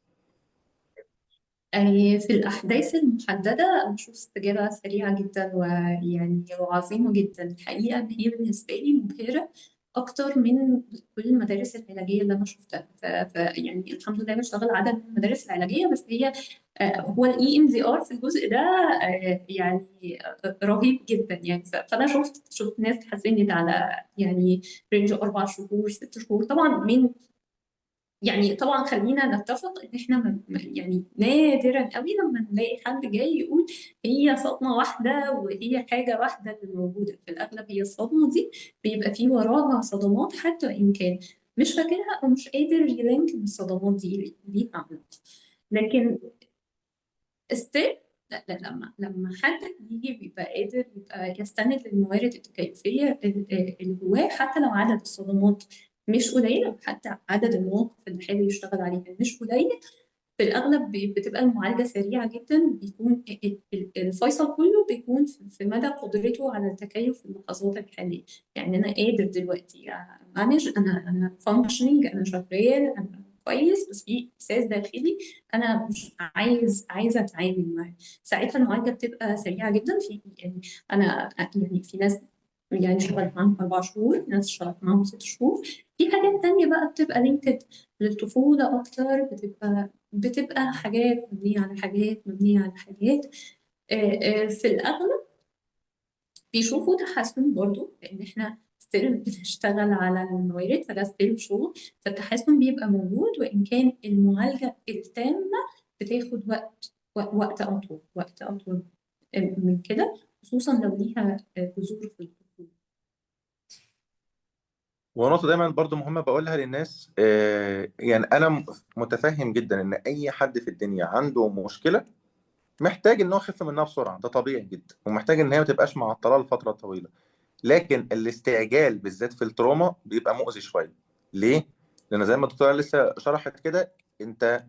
يعني في الأحداث المحددة أنا بشوف استجابة سريعة جدا، ويعني وعظيمة جدا الحقيقة، إن هي بالنسبة لي مبهرة أكتر من كل المدارس العلاجية اللي أنا شفتها. يعني الحمد لله بشتغل عدد من المدارس العلاجية، بس هي هو ال EMDR في الجزء ده يعني رهيب جدا يعني. فأنا شفت ناس اتحسنت على يعني range 4 شهور، 6 شهور. طبعا من يعني طبعا خلينا نتفق ان احنا يعني نادرا قوي لما نلاقي حد جاي يقول هي صدمة واحدة وهي حاجة واحدة اللي موجودة. في الاغلب هي الصدمة دي بيبقى في وراها صدمات، حتى وان كان مش فاكرها او مش قادر ي link ان الصدمات دي ليها علاقة. لكن still لا لا، لما حد بيجي بيبقى قادر يبقى يستند للموارد التكيفية اللي جواه، حتى لو عدد الصدمات مش قليل، أو حتى عدد المواقف اللي حابب يشتغل عليها مش قليل، في الأغلب بتبقى المعالجة سريعة جدا. بيكون الفيصل كله بيكون في مدى قدرته على التكيف في اللحظات الحالية. يعني أنا قادر دلوقتي manage، أنا functioning، أنا شغال، أنا كويس، بس في إحساس داخلي أنا مش عايزة أتعامل معاه. ساعتها المعالجة بتبقى سريعة جدا. في يعني أنا يعني في ناس يعني اشتغلت معاهم 4 شهور، ناس اشتغلت معاهم 6 شهور. في حاجات تانية بقى بتبقى linked للطفولة أكتر، بتبقى حاجات مبنية على حاجات مبنية على حاجات. في الأغلب بيشوفوا تحسن برضو، لأن إحنا still بنشتغل على الموارد، فده still شغل، فالتحسن بيبقى موجود، وإن كان المعالجة التامة بتاخد وقت أطول، وقت أطول من كده، خصوصا لو ليها جذور في الطفولة. ونقطة دايما برضو مهمة بقولها للناس، يعني أنا متفهم جدا إن أي حد في الدنيا عنده مشكلة محتاج إن هو يخف منها بسرعة، ده طبيعي جدا، ومحتاج إن هي ما تبقاش معطلة لفترة طويلة. لكن الاستعجال بالذات في التروما بيبقى مؤذي شوية. ليه؟ لأن زي ما الدكتورة لسه شرحت كده، أنت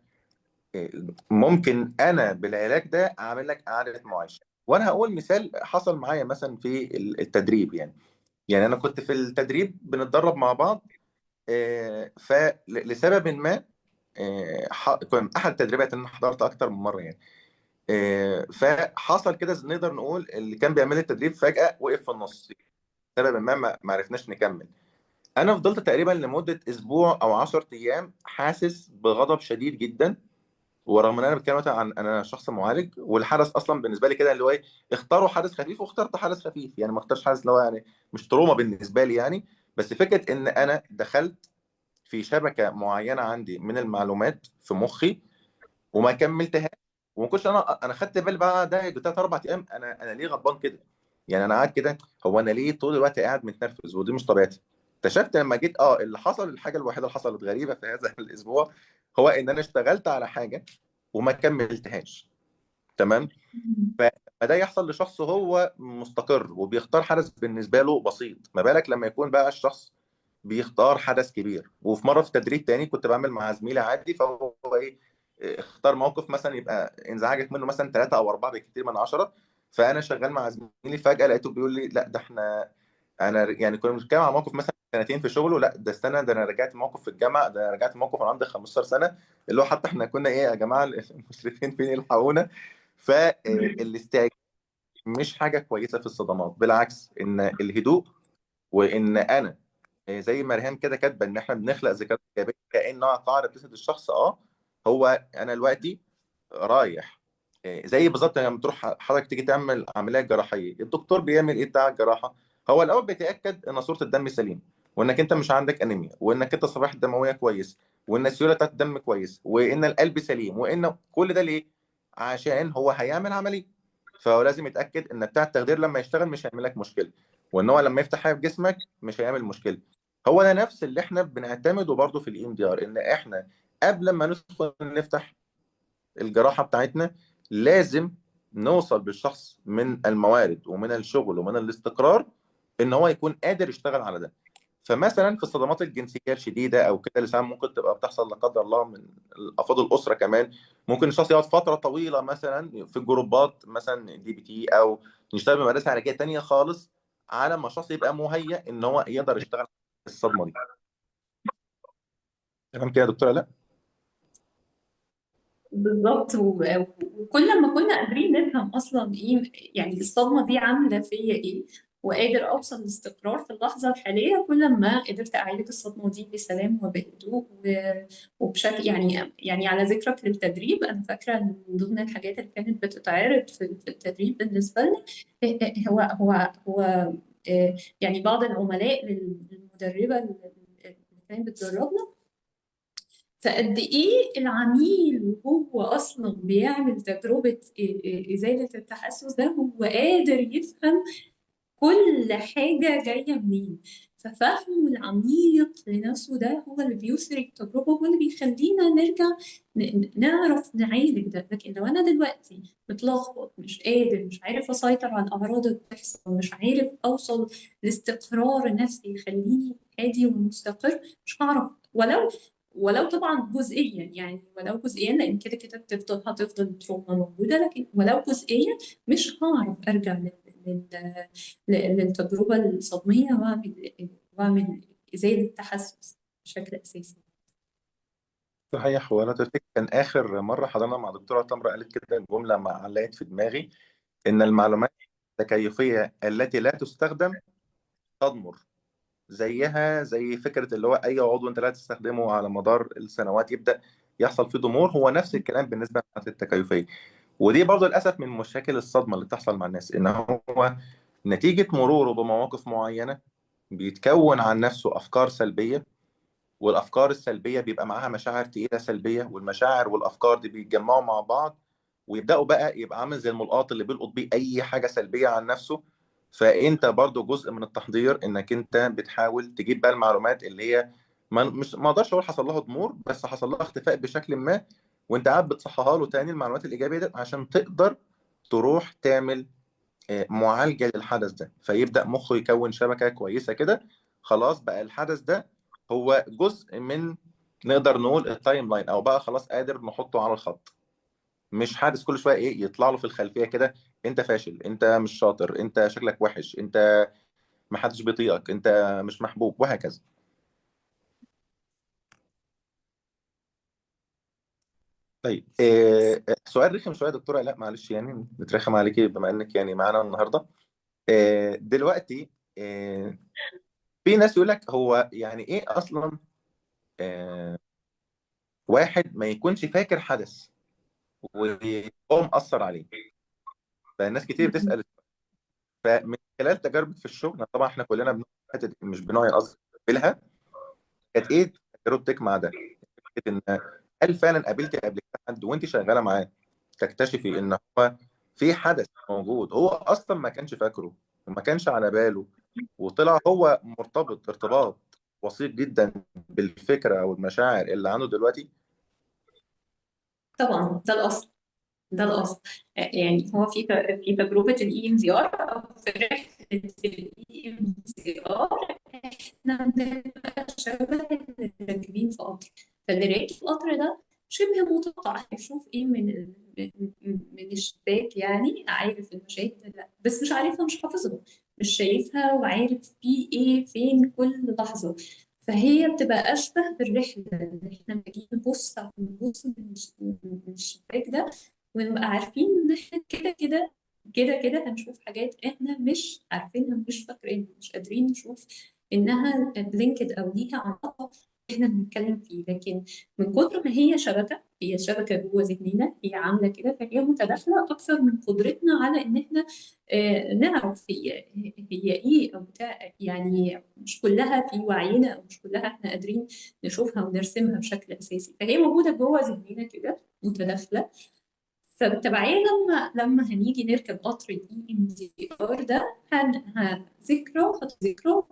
ممكن أنا بالعلاج ده أعمل لك إعادة معايشة. وأنا هقول مثال حصل معايا مثلا في التدريب. يعني أنا كنت في التدريب بنتدرب مع بعض، فلسبب ما، كان أحد التدريبات اللي أنا حضرت أكتر من مرة يعني، فحصل كده نقدر نقول اللي كان بيعمل التدريب فجأة وقف في النص، لسبب ما ما عرفناش نكمل. أنا فضلت تقريبا لمدة أسبوع أو 10 أيام حاسس بغضب شديد جدا، ورغم ان انا بتكلم مثلا عن انا شخص معالج، والحدث اصلا بالنسبة لي كده اللي هو ايه، اختاروا حدث خفيف واخترت حدث خفيف، يعني ما اختارش حدث اللي هو يعني مش trauma بالنسبة لي يعني، بس فكرة ان انا دخلت في شبكة معينة عندي من المعلومات في مخي وما كملتهاش، وما كنتش انا خدت بالي بقى ده 3 4 ايام انا ليه غضبان كده؟ يعني انا قاعد كده، هو انا ليه طول الوقت قاعد متنرفز؟ ودي مش طبيعتي. اكتشفت لما جيت اللي حصل، الحاجة الوحيدة اللي حصلت غريبة في هذا الاسبوع هو ان انا اشتغلت على حاجة وما كملتهاش. تمام؟ فده يحصل لشخص هو مستقر وبيختار حدث بالنسبة له بسيط، ما بالك لما يكون بقى الشخص بيختار حدث كبير. وفي مرة في تدريب تاني كنت بعمل مع زميلي عادي، فهو اختار موقف مثلا يبقى انزعجت منه مثلا 3 أو 4 بالكتير من 10، فأنا شغال مع زميلي فجأة لقيته بيقول لي لا ده احنا، أنا يعني كنا بنتكلم على موقف مثلا سنتين في شغله، لا ده استنى ده أنا رجعت موقف في الجامعة، ده أنا رجعت موقف وأنا عندي 15 سنة، اللي هو حتى احنا كنا إيه يا جماعة المشرفين فين يلحقونا. فالاستعجال مش حاجة كويسة في الصدمات، بالعكس إن الهدوء، وإن أنا زي ما ريهام كده كاتبة إن إحنا بنخلق ذكريات إيجابية كأنها قاعدة بتسند الشخص. هو أنا دلوقتي رايح زي بالظبط لما تروح حضرتك تيجي تعمل عملية جراحية، الدكتور بيعمل ايه بتاع الجراحه؟ هو الاول بيتاكد ان صوره الدم سليم، وانك انت مش عندك انيميا، وانك انت الصفائح الدموية كويس، وان السيولة بتاعت الدم كويس، وان القلب سليم، وان كل ده ليه؟ عشان هو هيعمل عمليه. فهو لازم يتاكد ان بتاع التخدير لما يشتغل مش هيعمل لك مشكله، وان هو لما يفتح حاجة في جسمك مش هيعمل مشكله. هو ده نفس اللي احنا بنعتمده برضه في الاي ام دي ار، ان احنا قبل ما ندخل نفتح الجراحة بتاعتنا لازم نوصل بالشخص من الموارد ومن الشغل ومن الاستقرار ان هو يكون قادر يشتغل على ده. فمثلا في الصدمات الجنسية الشديدة او كده، اللي ساعات ممكن تبقى بتحصل لا قدر الله من افراد الاسرة كمان، ممكن الشخص يقعد فترة طويلة مثلا في جروبات مثلا دي بي تي، او يشتغل بمدارس علاجية تانية خالص، على ما الشخص يبقى مهيأ ان هو يقدر يشتغل الصدمة دي. تمام كده يا دكتوره؟ لا. بالظبط. وكل ما كنا قادرين نفهم اصلا ايه يعني الصدمة دي عامله فيا ايه، وقادر اوصل لاستقرار في اللحظة الحاليه، كل ما قدرت اعالج الصدمة دي بسلام وبهدوء وبشكل يعني على ذكرك للتدريب، انا فاكره ان من ضمن الحاجات اللي كانت بتتعرض في التدريب بالنسبة لنا، هو هو هو يعني بعض العملاء للمدربه اللي كانت بتدربنا، فقد ايه العميل وهو اصلا بيعمل تجربه ازالة التحسس ده، هو قادر يفهم كل حاجة جاية منين. ففهمه العميق لنفسه ده هو اللي بيثري التجربة، هو اللي بيخلينا نرجع نعرف نعالج ده. لكن لو أنا دلوقتي متلخبط، مش قادر، مش عارف أسيطر على الأعراض اللي بتحصل، مش عارف أوصل لاستقرار نفسي يخليني هادي ومستقر، مش هعرف، ولو طبعا جزئيا، يعني ولو جزئيا، لأن كده كده هتفضل التروما موجودة، لكن ولو جزئيا مش هعرف أرجع للتجربة الصدمية وأعمل إزالة تحسس بشكل أساسي. صحيح. وانا تفتكر كان اخر مرة حضرنا مع دكتورة تمره قالت كده جملة ما علقت في دماغي، ان المعلومات التكيفيه التي لا تستخدم تضمر، زيها زي فكرة اللي هو اي عضو انت لا تستخدمه على مدار السنوات يبدا يحصل فيه ضمور. هو نفس الكلام بالنسبة للمعلومات التكيفيه. ودي برضه للاسف من مشاكل الصدمة اللي بتحصل مع الناس، ان هو نتيجة مروره بمواقف معينة بيتكون عن نفسه افكار سلبيه، والافكار السلبية بيبقى معاها مشاعر تقيلة سلبيه، والمشاعر والافكار دي بيتجمعوا مع بعض ويبداوا بقى يبقى عامل زي الملقاط اللي بيلقط بيه اي حاجة سلبية عن نفسه. فانت برضو جزء من التحضير انك انت بتحاول تجيب بقى المعلومات اللي هي ما مش ما اقدرش اقول حصل لها ضمور، بس حصل لها اختفاء بشكل ما، وانت قاعد بتصحها له تاني المعلومات الايجابية دي عشان تقدر تروح تعمل معالجة للحدث ده، فيبدا مخه يكون شبكة كويسة كده. خلاص بقى الحدث ده هو جزء من، نقدر نقول ال timeline، او بقى خلاص قادر نحطه على الخط، مش حادث كل شوية ايه يطلع له في الخلفية كده: انت فاشل، انت مش شاطر، انت شكلك وحش، انت محدش بيطيقك، انت مش محبوب، وهكذا. طيب سؤال رخم شوية يا دكتوره، لا معلش يعني بترخم عليكي بما انك يعني معانا النهارده. دلوقتي آه، في ناس يقول لك هو يعني ايه اصلا آه، واحد ما يكونش فاكر حدث وهو مأثر عليه؟ فالناس كتير بتسأل. فمن خلال تجاربك في الشغل طبعا احنا كلنا مش بنوع قصدي بنقابلها، كانت ايه تجربتك مع ده؟ فكرة ان هل فعلا قابلتي قبل كده حد وانت شغالة معاه تكتشفي ان هو في حدث موجود هو اصلا ما كانش فاكره وما كانش على باله، وطلع هو مرتبط ارتباط وثيق جدا بالفكرة او المشاعر اللي عنده دلوقتي؟ طبعا ده الأصل، ده الأصل. يعني هو في تجربة ال EMDR أو في رحلة ال EMDR، إحنا بنبقى شبه اللي راكبين في قطر. فاللي راكب في القطر ده شبه متوقع هيشوف إيه من الشباك، يعني عارف المشاهد، لا بس مش عارفها، مش حافظها، مش شايفها، وعارف في إيه فين كل لحظة. فهي بتبقى أشبه بالرحلة، إن إحنا بنيجي نبص من الشباك ده، ونبقى عارفين إن إحنا كده كده كده كده هنشوف حاجات إحنا مش عارفينها، مش فاكرينها، مش قادرين نشوف إنها linked أو ليها علاقة احنا بنتكلم فيه. لكن من كتر ما هي شبكة، هي شبكة جوه ذهننا، هي عاملة كده، فهي متداخلة أكثر من قدرتنا على إن احنا نعرف هي إيه أو بتاع، يعني مش كلها في وعينا أو مش كلها احنا قادرين نشوفها ونرسمها بشكل أساسي، فهي موجودة جوه ذهننا كده متداخلة. فبالتبعية لما هنيجي نركب قطر ال EMDR ده، ذكرى ذكرى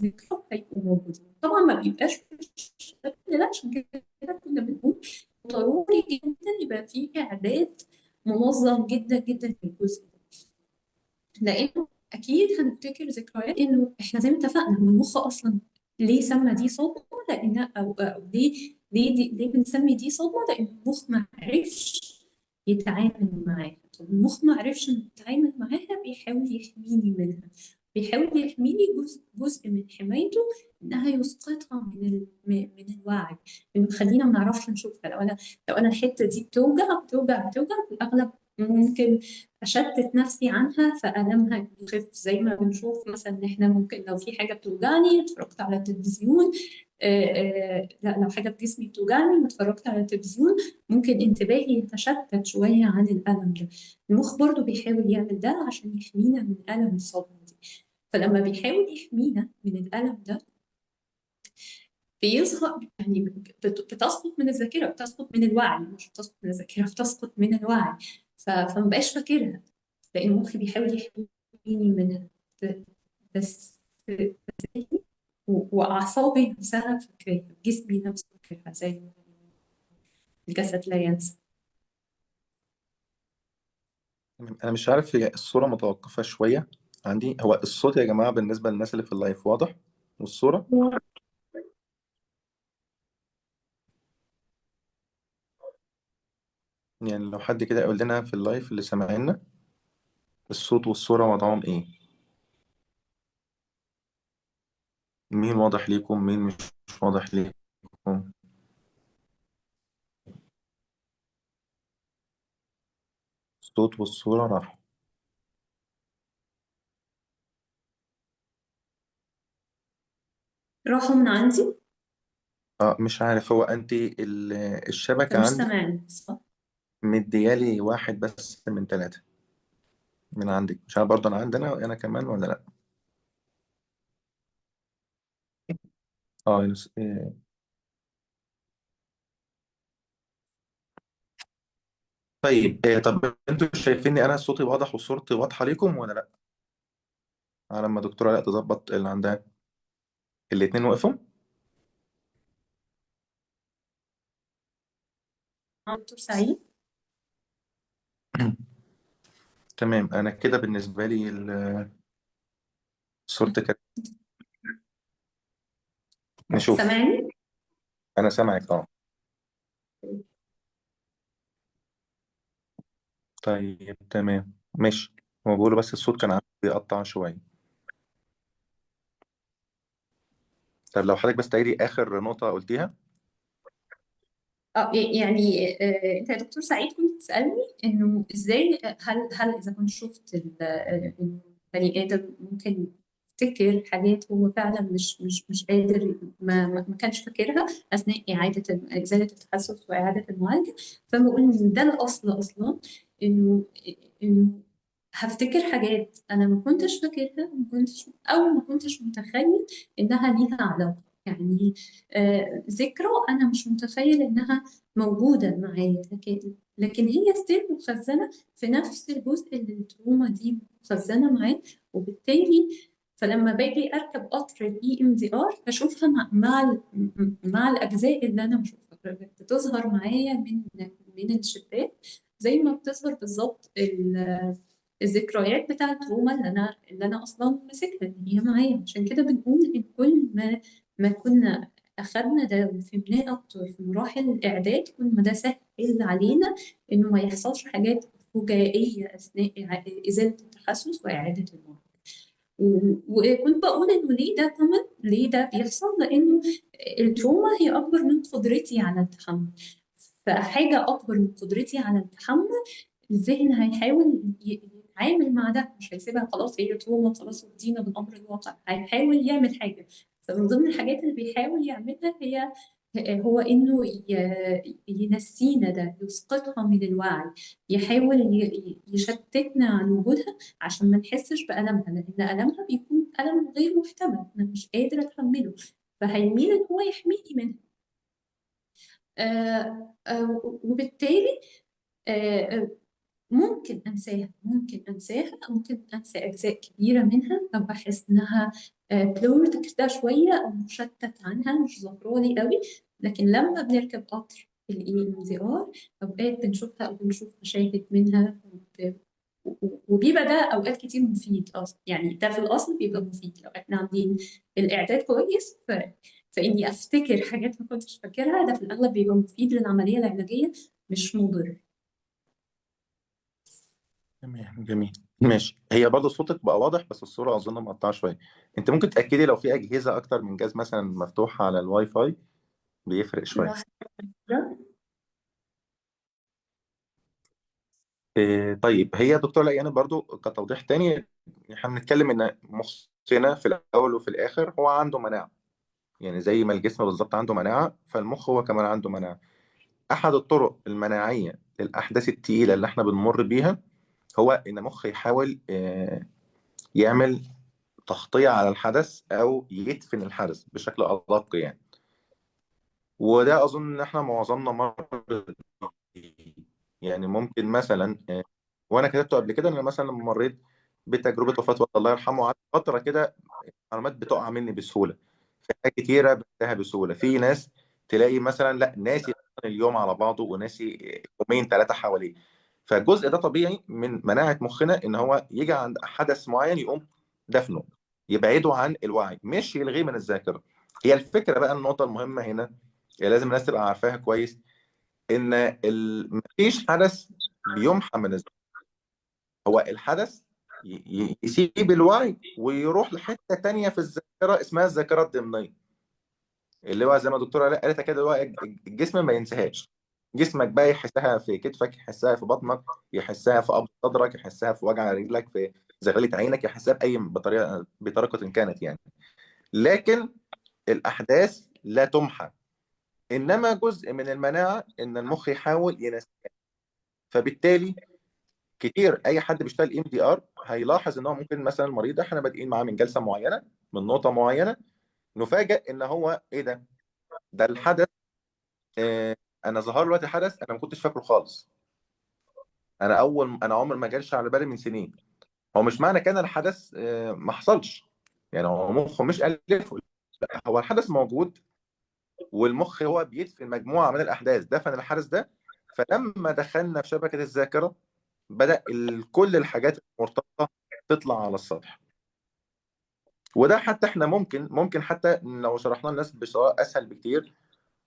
ذكرى هيبقوا موجودين. طبعا ما بيبقاش بالشكل ده، عشان كده كنا بنقول ضروري جدا يبقى في إعداد منظم جدا جدا للجزء ده، لأنه أكيد هنفتكر ذكريات. إنه إحنا زي ما اتفقنا هو المخ أصلا ليه سمى دي صدمة؟ لأن أو ليه بنسمي دي صدمة؟ لأن المخ ما عرفش يتعامل معاها. طب المخ ما عرفش يتعامل معاها، بيحاول يحميني منها، بيحاول يحميني جزء من حمايته إنها يسقطها من الوعي، إنه يخلينا ما نعرفش نشوفها. لو أنا الحتة دي بتوجع بتوجع بتوجع، في الأغلب ممكن أشتت نفسي عنها فألمها يخف. زي ما بنشوف مثلا إن إحنا ممكن لو في حاجة بتوجعني اتفرجت على التلفزيون، لا لو حاجة في جسمي بتوجعني واتفرجت على التلفزيون ممكن انتباهي يتشتت شوية عن الألم ده. المخ برضو بيحاول يعمل ده عشان يحمينا من ألم الصدمة دي. فلما بيحاول يحمينا من الألم ده بيظهر، يعني بتسقط من الذاكرة، بتسقط من الوعي، مش بتسقط من الذاكرة، بتسقط من الوعي. فما بقاش فاكرها لأن المخ بيحاول يحميني منها، بس وأعصابي نفسها فاكراها، جسمي نفسه فاكرها، زي الجسد لا ينسى. أنا مش عارف، هي الصورة متوقفة شوية عندي. هو الصوت يا جماعة بالنسبة للناس اللي في اللايف واضح؟ والصورة؟ يعني لو حد كده يقول لنا في اللايف اللي سامعيننا الصوت والصورة وضعهم إيه؟ مين واضح ليكم؟ مين مش واضح ليكم؟ الصوت والصورة راحوا. راحوا من عندي؟ مش عارف، هو أنت الشبكة مش عندي سامعني صح؟ مديالي 1 بس من 3 من عندك، مش عارف برضه أنا عندنا أنا كمان ولا لأ؟ طيب، طب انتوا شايفيني انا صوتي واضح وصورتي واضحه ليكم ولا لا؟ على ما دكتوره لا تظبط اللي عندها. الاثنين وقفوا؟ دكتور سعيد. تمام، انا كده بالنسبه لي صورتك كده. نشوف. سامعني؟ انا سامعك. طيب تمام ماشي. هو بيقولوا بس الصوت كان عم بيقطع شويه. طب لو حضرتك بس تعيدي اخر نقطه قلتيها. انت يا دكتور سعيد كنت تسالني انه ازاي، هل اذا كنت شفت انه بني ادم ممكن يفتكر حاجات هو فعلا مش قادر، ما كانش فاكرها اثناء ازاله التحسس واعاده المعالجه. فانا بقول ان ده الاصل اصلا، انه هفتكر حاجات انا ما كنتش فاكرها، او ما كنتش متخيل انها ليها علاقه، ذكرى انا مش متخيل انها موجوده معايا، لكن هي still مخزنه في نفس الجزء اللي ال trauma دي مخزنه معاه. وبالتالي فلما باجي اركب قطر ال EMDR بشوفها مع الاجزاء اللي انا بشوفها، بتظهر معايا من الشباك زي ما بتظهر بالظبط الذكريات بتاعة ال trauma اللي أنا أصلاً ماسكها، إن هي معايا. عشان كده بنقول إن كل ما كنا أخدنا ده وفهمناه أكتر في مراحل الإعداد، كل ما ده سهل علينا إنه ما يحصلش حاجات فجائية أثناء إزالة التحسس وإعادة المعالجة. وكنت بقول إنه ليه ده كمان، ليه ده بيحصل؟ لأنه التروما هي أكبر من قدرتي على التحمل، فحاجة أكبر من قدرتي على التحمل الذهن هيحاول يتعامل مع ده، مش هيسيبها خلاص هي تروما خلاص ودينا بالأمر الواقع، هيحاول يعمل حاجة. فمن ضمن الحاجات اللي بيحاول يعملها هي هو انه ينسينا ده، يسقطها من الوعي، يحاول يشتتنا عن وجودها عشان ما نحسش بألمها، لأن ألمها بيكون ألم غير محتمل، أنا مش قادرة أتحمله، فهيميل إن هو يحميني منها. وبالتالي ممكن أنساها، ممكن أنسى أجزاء كبيرة منها، أو أحس إنها blurred كده شوية أو مشتت عنها، مش ظاهرة لي قوي. لكن لما بنركب قطر ال EMDR أوقات بنشوفها أو بنشوف مشاهد منها، وبيبقى ده أوقات كتير مفيد أصلاً. يعني ده في الأصل بيبقى مفيد لو إحنا عاملين الإعداد كويس، فإني أفتكر حاجات ما كنتش فاكرها، ده في الأغلب بيبقى مفيد للعملية العلاجية، مش مضر. تمام، جميل، ماشي. هي برضه صوتك بقى واضح، بس الصورة أظن مقطعة شوية. أنت ممكن تأكدي لو في أجهزة أكتر من جهاز مثلا مفتوحة على الواي فاي، بيفرق شوية. لحظة. طيب، هي دكتور لقيانة برضو كتوضيح تاني، احنا بنتكلم ان مخنا في الاول وفي الاخر هو عنده مناعة، يعني زي ما الجسم بالظبط عنده مناعة، فالمخ هو كمان عنده مناعة. احد الطرق المناعية للاحداث التقيلة اللي احنا بنمر بيها هو ان المخ يحاول يعمل تغطية على الحدث او يدفن الحدث بشكل ادق يعني. وده اظن ان احنا معظمنا مر بيه. يعني ممكن مثلا، وانا كتبته قبل كده، ان انا مثلا لما مريت بتجربه وفاه والد الله يرحمه، قعدت فترة كده معلومات بتقع مني بسهولة، في حاجات كتيرة بنساها بسهولة. في ناس تلاقي مثلا لا ناسي اليوم على بعضه، وناسي يومين ثلاثة حواليه. فالجزء ده طبيعي من مناعة مخنا ان هو يجي عند حدث معين يقوم دفنه، يبعده عن الوعي، مش يلغيه من الذاكرة. هي الفكرة بقى، النقطة المهمة هنا اللي لازم الناس تبقى عارفاها كويس، ان مفيش حدث بيمحى من الذاكرة. هو الحدث يسيب الوعي ويروح لحتة تانية في الذاكرة اسمها الذاكرة الضمنية، اللي هو زي ما الدكتورة آلاء قالتها كده، اللي هو الجسم ما ينساهاش. جسمك بقى يحسها في كتفك، يحسها في بطنك، يحسها في قبض صدرك، يحسها في وجع رجلك، في زغلة عينك، يحسها بأي بطريقة كانت يعني. لكن الأحداث لا تمحى، إنما جزء من المناعة إن المخ يحاول ينساها. فبالتالي كتير أي حد بيشتغل إم دي آر هيلاحظ إن هو ممكن مثلاً المريض إحنا بادئين معاه من جلسة معينة، من نقطة معينة، نفاجئ إن هو إيه ده؟ ده الحدث، أنا ظهر له دلوقتي حدث أنا ما كنتش فاكره خالص، أنا عمر ما جالش على بالي من سنين. هو مش معنى كان الحدث، ما حصلش، يعني هو مخه مش ألفه، لا هو الحدث موجود والمخ هو بيدفن مجموعة من الأحداث، دفن الحدث ده. فلما دخلنا في شبكة الذاكرة بدأ كل الحاجات المرتبطة تطلع على السطح. وده حتى احنا ممكن حتى لو شرحناه للناس بطريقة أسهل بكتير.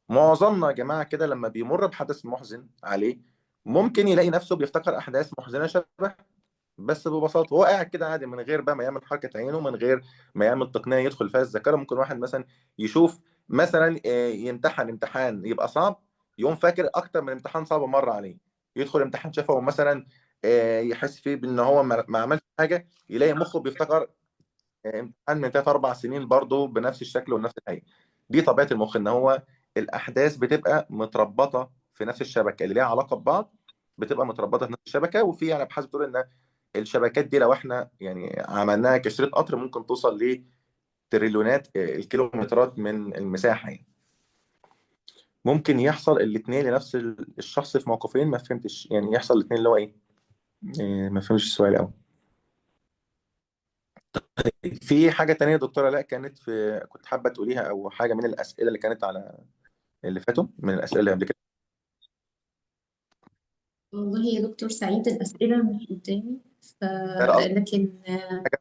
معظمنا يا جماعة كده لما بيمر بحدث محزن عليه ممكن يلاقي نفسه بيفتكر أحداث محزنة شبه، بس ببساطة هو قاعد كده عادي من غير بقى ما يعمل حركة عينه، من غير ما يعمل تقنية يدخل فيها الذاكرة. ممكن واحد مثلا يشوف مثلا، يمتحن امتحان يبقى صعب، يقوم فاكر أكتر من امتحان صعب مر عليه، يدخل امتحان شفوي مثلا، يحس فيه بإن هو ما عملش حاجة، يلاقي مخه بيفتكر، امتحان من 3-4 سنين برضه بنفس الشكل ونفس الحقيقة. دي طبيعة المخ، إن هو الأحداث بتبقى متربطة في نفس الشبكة اللي ليها علاقة ببعض، بتبقى متربطة في نفس الشبكة. وفي أبحاث بتقول إن الشبكات دي لو إحنا عملناها كشريط قطر ممكن توصل لتريليونات الكيلومترات من المساحة. ممكن يحصل الاتنين لنفس الشخص في موقفين، ما فهمتش يعني يحصل الاتنين اللي هو إيه؟ ما فهمتش السؤال أوي. طيب، في حاجة تانية يا دكتورة آلاء كنت حابة تقوليها، أو حاجة من الأسئلة اللي كانت على اللي فاتوا من الأسئلة اللي قبل كده؟ والله يا دكتور سعيد الأسئلة مش قدامي، لا، قصدي لكن حاجة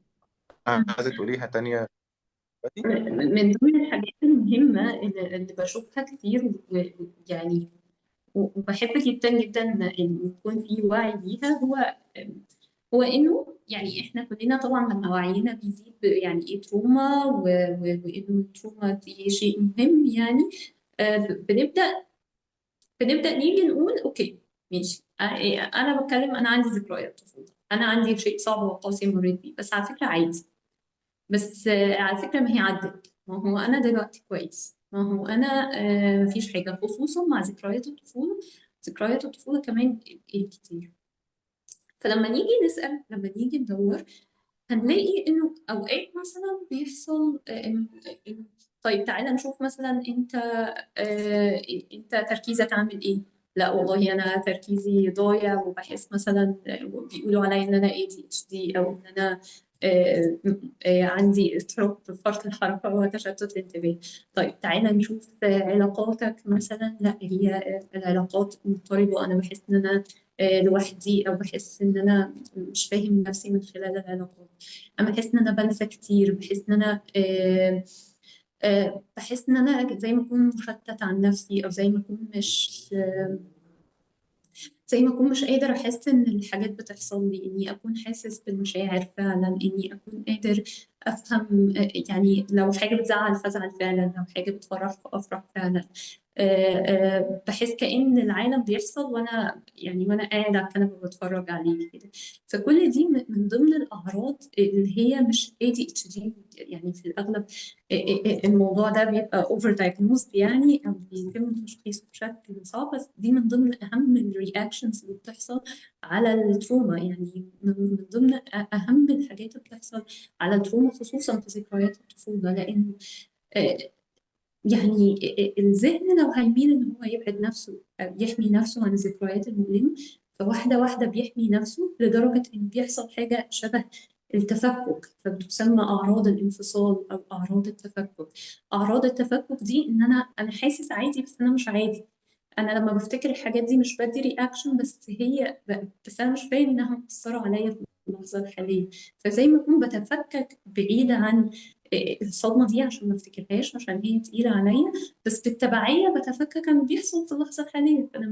عايزة تقوليها تانية دلوقتي؟ من ضمن الحاجات المهمة اللي بشوفها كتير وبحب جدا جدا إن يكون في وعي بيها، هو إنه إحنا كلنا طبعا لما وعينا بيزيد يعني إيه تروما، وإنه التروما دي شيء مهم، بنبدأ نيجي نقول أوكي ماشي، أنا بتكلم، أنا عندي ذكريات طفولة، أنا عندي شيء صعب وقاسي مريت بيه، بس على فكرة عادي، بس، على فكرة ما هي عدت، ما هو انا دلوقتي كويس، ما هو انا مفيش حاجه، خصوصا مع ذكريات الطفوله. ذكريات الطفولة كمان كتير. فلما نيجي نسال، لما نيجي ندور، هنلاقي انه اوقات مثلا بيحصل طيب تعالى نشوف مثلا انت، انت تركيزك عامل ايه؟ لا والله انا تركيزي ضايع، وبحس مثلا بيقولوا عليا ان انا ADHD، او ان انا عندي اضطراب فرط الحركة وتشتت الانتباه. طيب تعالى نشوف علاقاتك مثلا، لا هي العلاقات مضطربة، انا بحس ان انا لوحدي، او بحس ان انا مش فاهم نفسي من خلال العلاقات. انا بحس ان انا بنسى كتير، بحس ان انا بحس ان انا زي ما اكون مشتت عن نفسي، او زي ما اكون مش زي ما اكون مش قادر احس ان الحاجات بتحصل لي، اني اكون حاسس بالمشاعر فعلا، اني اكون قادر افهم، يعني لو حاجة بتزعل فازعل فعلا، لو حاجة بتفرح فافرح فعلا. بحس كأن العالم بيحصل وانا يعني وانا قاعد على الكنبة بتفرج عليه كده. فكل دي من ضمن الاعراض اللي هي مش ADHD، يعني في الاغلب الموضوع ده بيبقى over diagnosed يعني، او بيتم تشخيصه بشكل صعب، بس دي من ضمن اهم ال reactions اللي بتحصل على ال trauma. يعني من ضمن اهم الحاجات اللي بتحصل على ال trauma، خصوصا في ذكريات الطفولة، لان يعني الذهن لو هيميل ان هو يبعد نفسه او يحمي نفسه عن الذكريات المؤلمة، فواحدة واحدة بيحمي نفسه لدرجة ان بيحصل حاجة شبه التفكك، فبتسمى اعراض الانفصال او اعراض التفكك. اعراض التفكك دي ان انا حاسس عادي بس انا مش عادي، انا لما بفتكر الحاجات دي مش بدي reaction، بس انا مش فاهم انها مأثرة عليا في اللحظة الحالية. فزي ما اكون بتفكك بعيدة عن الصدمة دي عشان ما افتكرهاش، عشان هي تقيلة عليا، بس بالتبعية بتفكك عن بيحصل في اللحظة الحالية. فأنا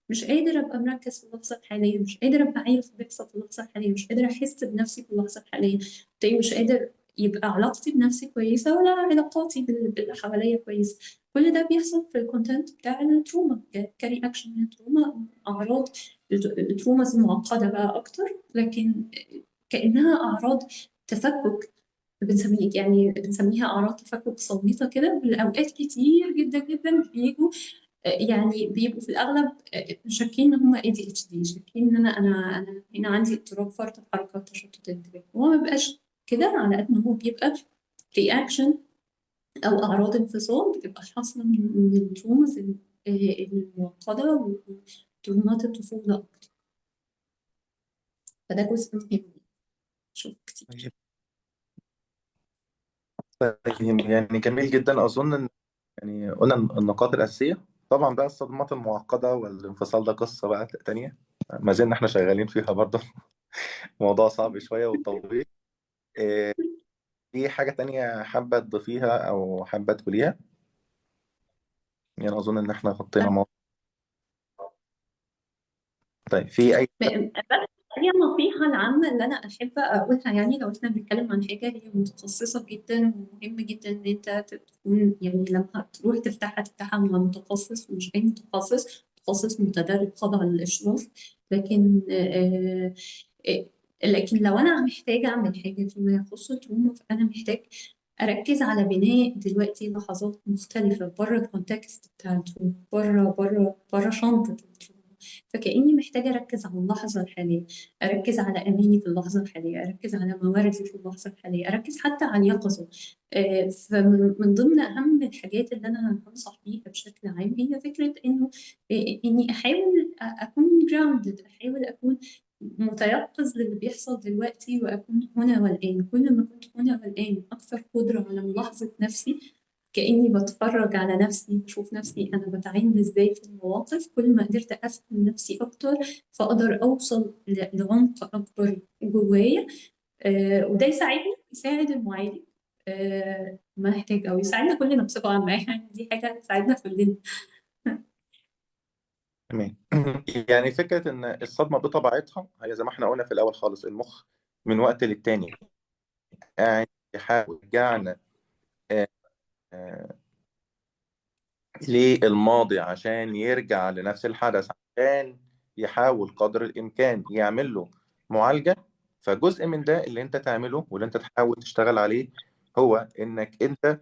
مش قادر أبقى مركز في اللحظة الحالية، مش قادر أبقى عارف اللي بيحصل في اللحظة الحالية، مش قادر أحس بنفسي في اللحظة الحالية، بالتالي مش قادر يبقى علاقتي بنفسي كويسة ولا علاقاتي باللي حواليا كويسة. كل ده بيحصل في ال content بتاع ال trauma، ك reaction من ال trauma، أعراض ال traumas المعقدة بقى أكتر، لكن كأنها أعراض تفكك، بنسميها أعراض تفكك صامتة كده. والأوقات كتير جدا جدا بيجوا، يعني بيبقوا في الأغلب شاكين إن هم ADHD، شاكين إن أنا هنا عندي اضطراب فرط الحركة وتشتت الانتباه. هو ما بيبقاش كده، على قد ما هو بيبقى reaction أو أعراض انفصال بتبقى حاصلة من ال traumas المعقدة وترومات الطفولة أكتر. فده جزء مهم شوف كتير. طيب، يعني جميل جدا. أظن إن يعني قلنا النقاط الأساسية. طبعا بقى الصدمات المعقدة والانفصال ده قصة بقى تانية، ما زلنا احنا شغالين فيها برضه. موضوع صعب شوية وطويل. في حاجة تانية حابة تضيفيها أو حابة تقوليها؟ يعني أظن إن احنا غطينا موضوع. طيب في أي بس هي النصيحة العامة اللي أنا أحب أقولها، يعني لو إحنا بنتكلم عن حاجة هي متخصصة جدا ومهم جدا إن أنت تكون، يعني لما تروح تفتحها مع متخصص، ومش أي متخصص، متخصص متدرب خاضع للإشراف. لكن لو أنا محتاجة أعمل حاجة فيما يخص ال trauma، فأنا محتاج أركز على بناء دلوقتي لحظات مختلفة بره ال context بتاع ال trauma، بره شنطة ال trauma. فكأني محتاجة أركز على اللحظة الحالية، أركز على أماني في اللحظة الحالية، أركز على مواردي في اللحظة الحالية، أركز حتى على اليقظة. فمن ضمن أهم الحاجات اللي أنا هنصح بيها بشكل عام هي فكرة إني أحاول أكون grounded، أحاول أكون متيقظ للي بيحصل دلوقتي وأكون هنا والآن. كل ما كنت هنا والآن أكثر قدرة على ملاحظة نفسي، كأني بتفرج على نفسي، بشوف نفسي أنا بتعامل إزاي في المواقف، كل ما قدرت أفهم نفسي أكتر فأقدر أوصل لعمق أكبر جوايا. وده يساعدني، يساعد المعالج، ما نحتاج، أو يساعدنا كلنا بصفة عامة، يعني دي حاجة تساعدنا كلنا. تمام. يعني فكرة إن الصدمة بطبيعتها هي زي ما إحنا قلنا في الأول خالص، المخ من وقت للتاني قاعد يحاول يرجعنا، للماضي عشان يرجع لنفس الحدث، عشان يحاول قدر الإمكان يعمل له معالجة. فجزء من ده اللي انت تعمله واللي انت تحاول تشتغل عليه هو انك انت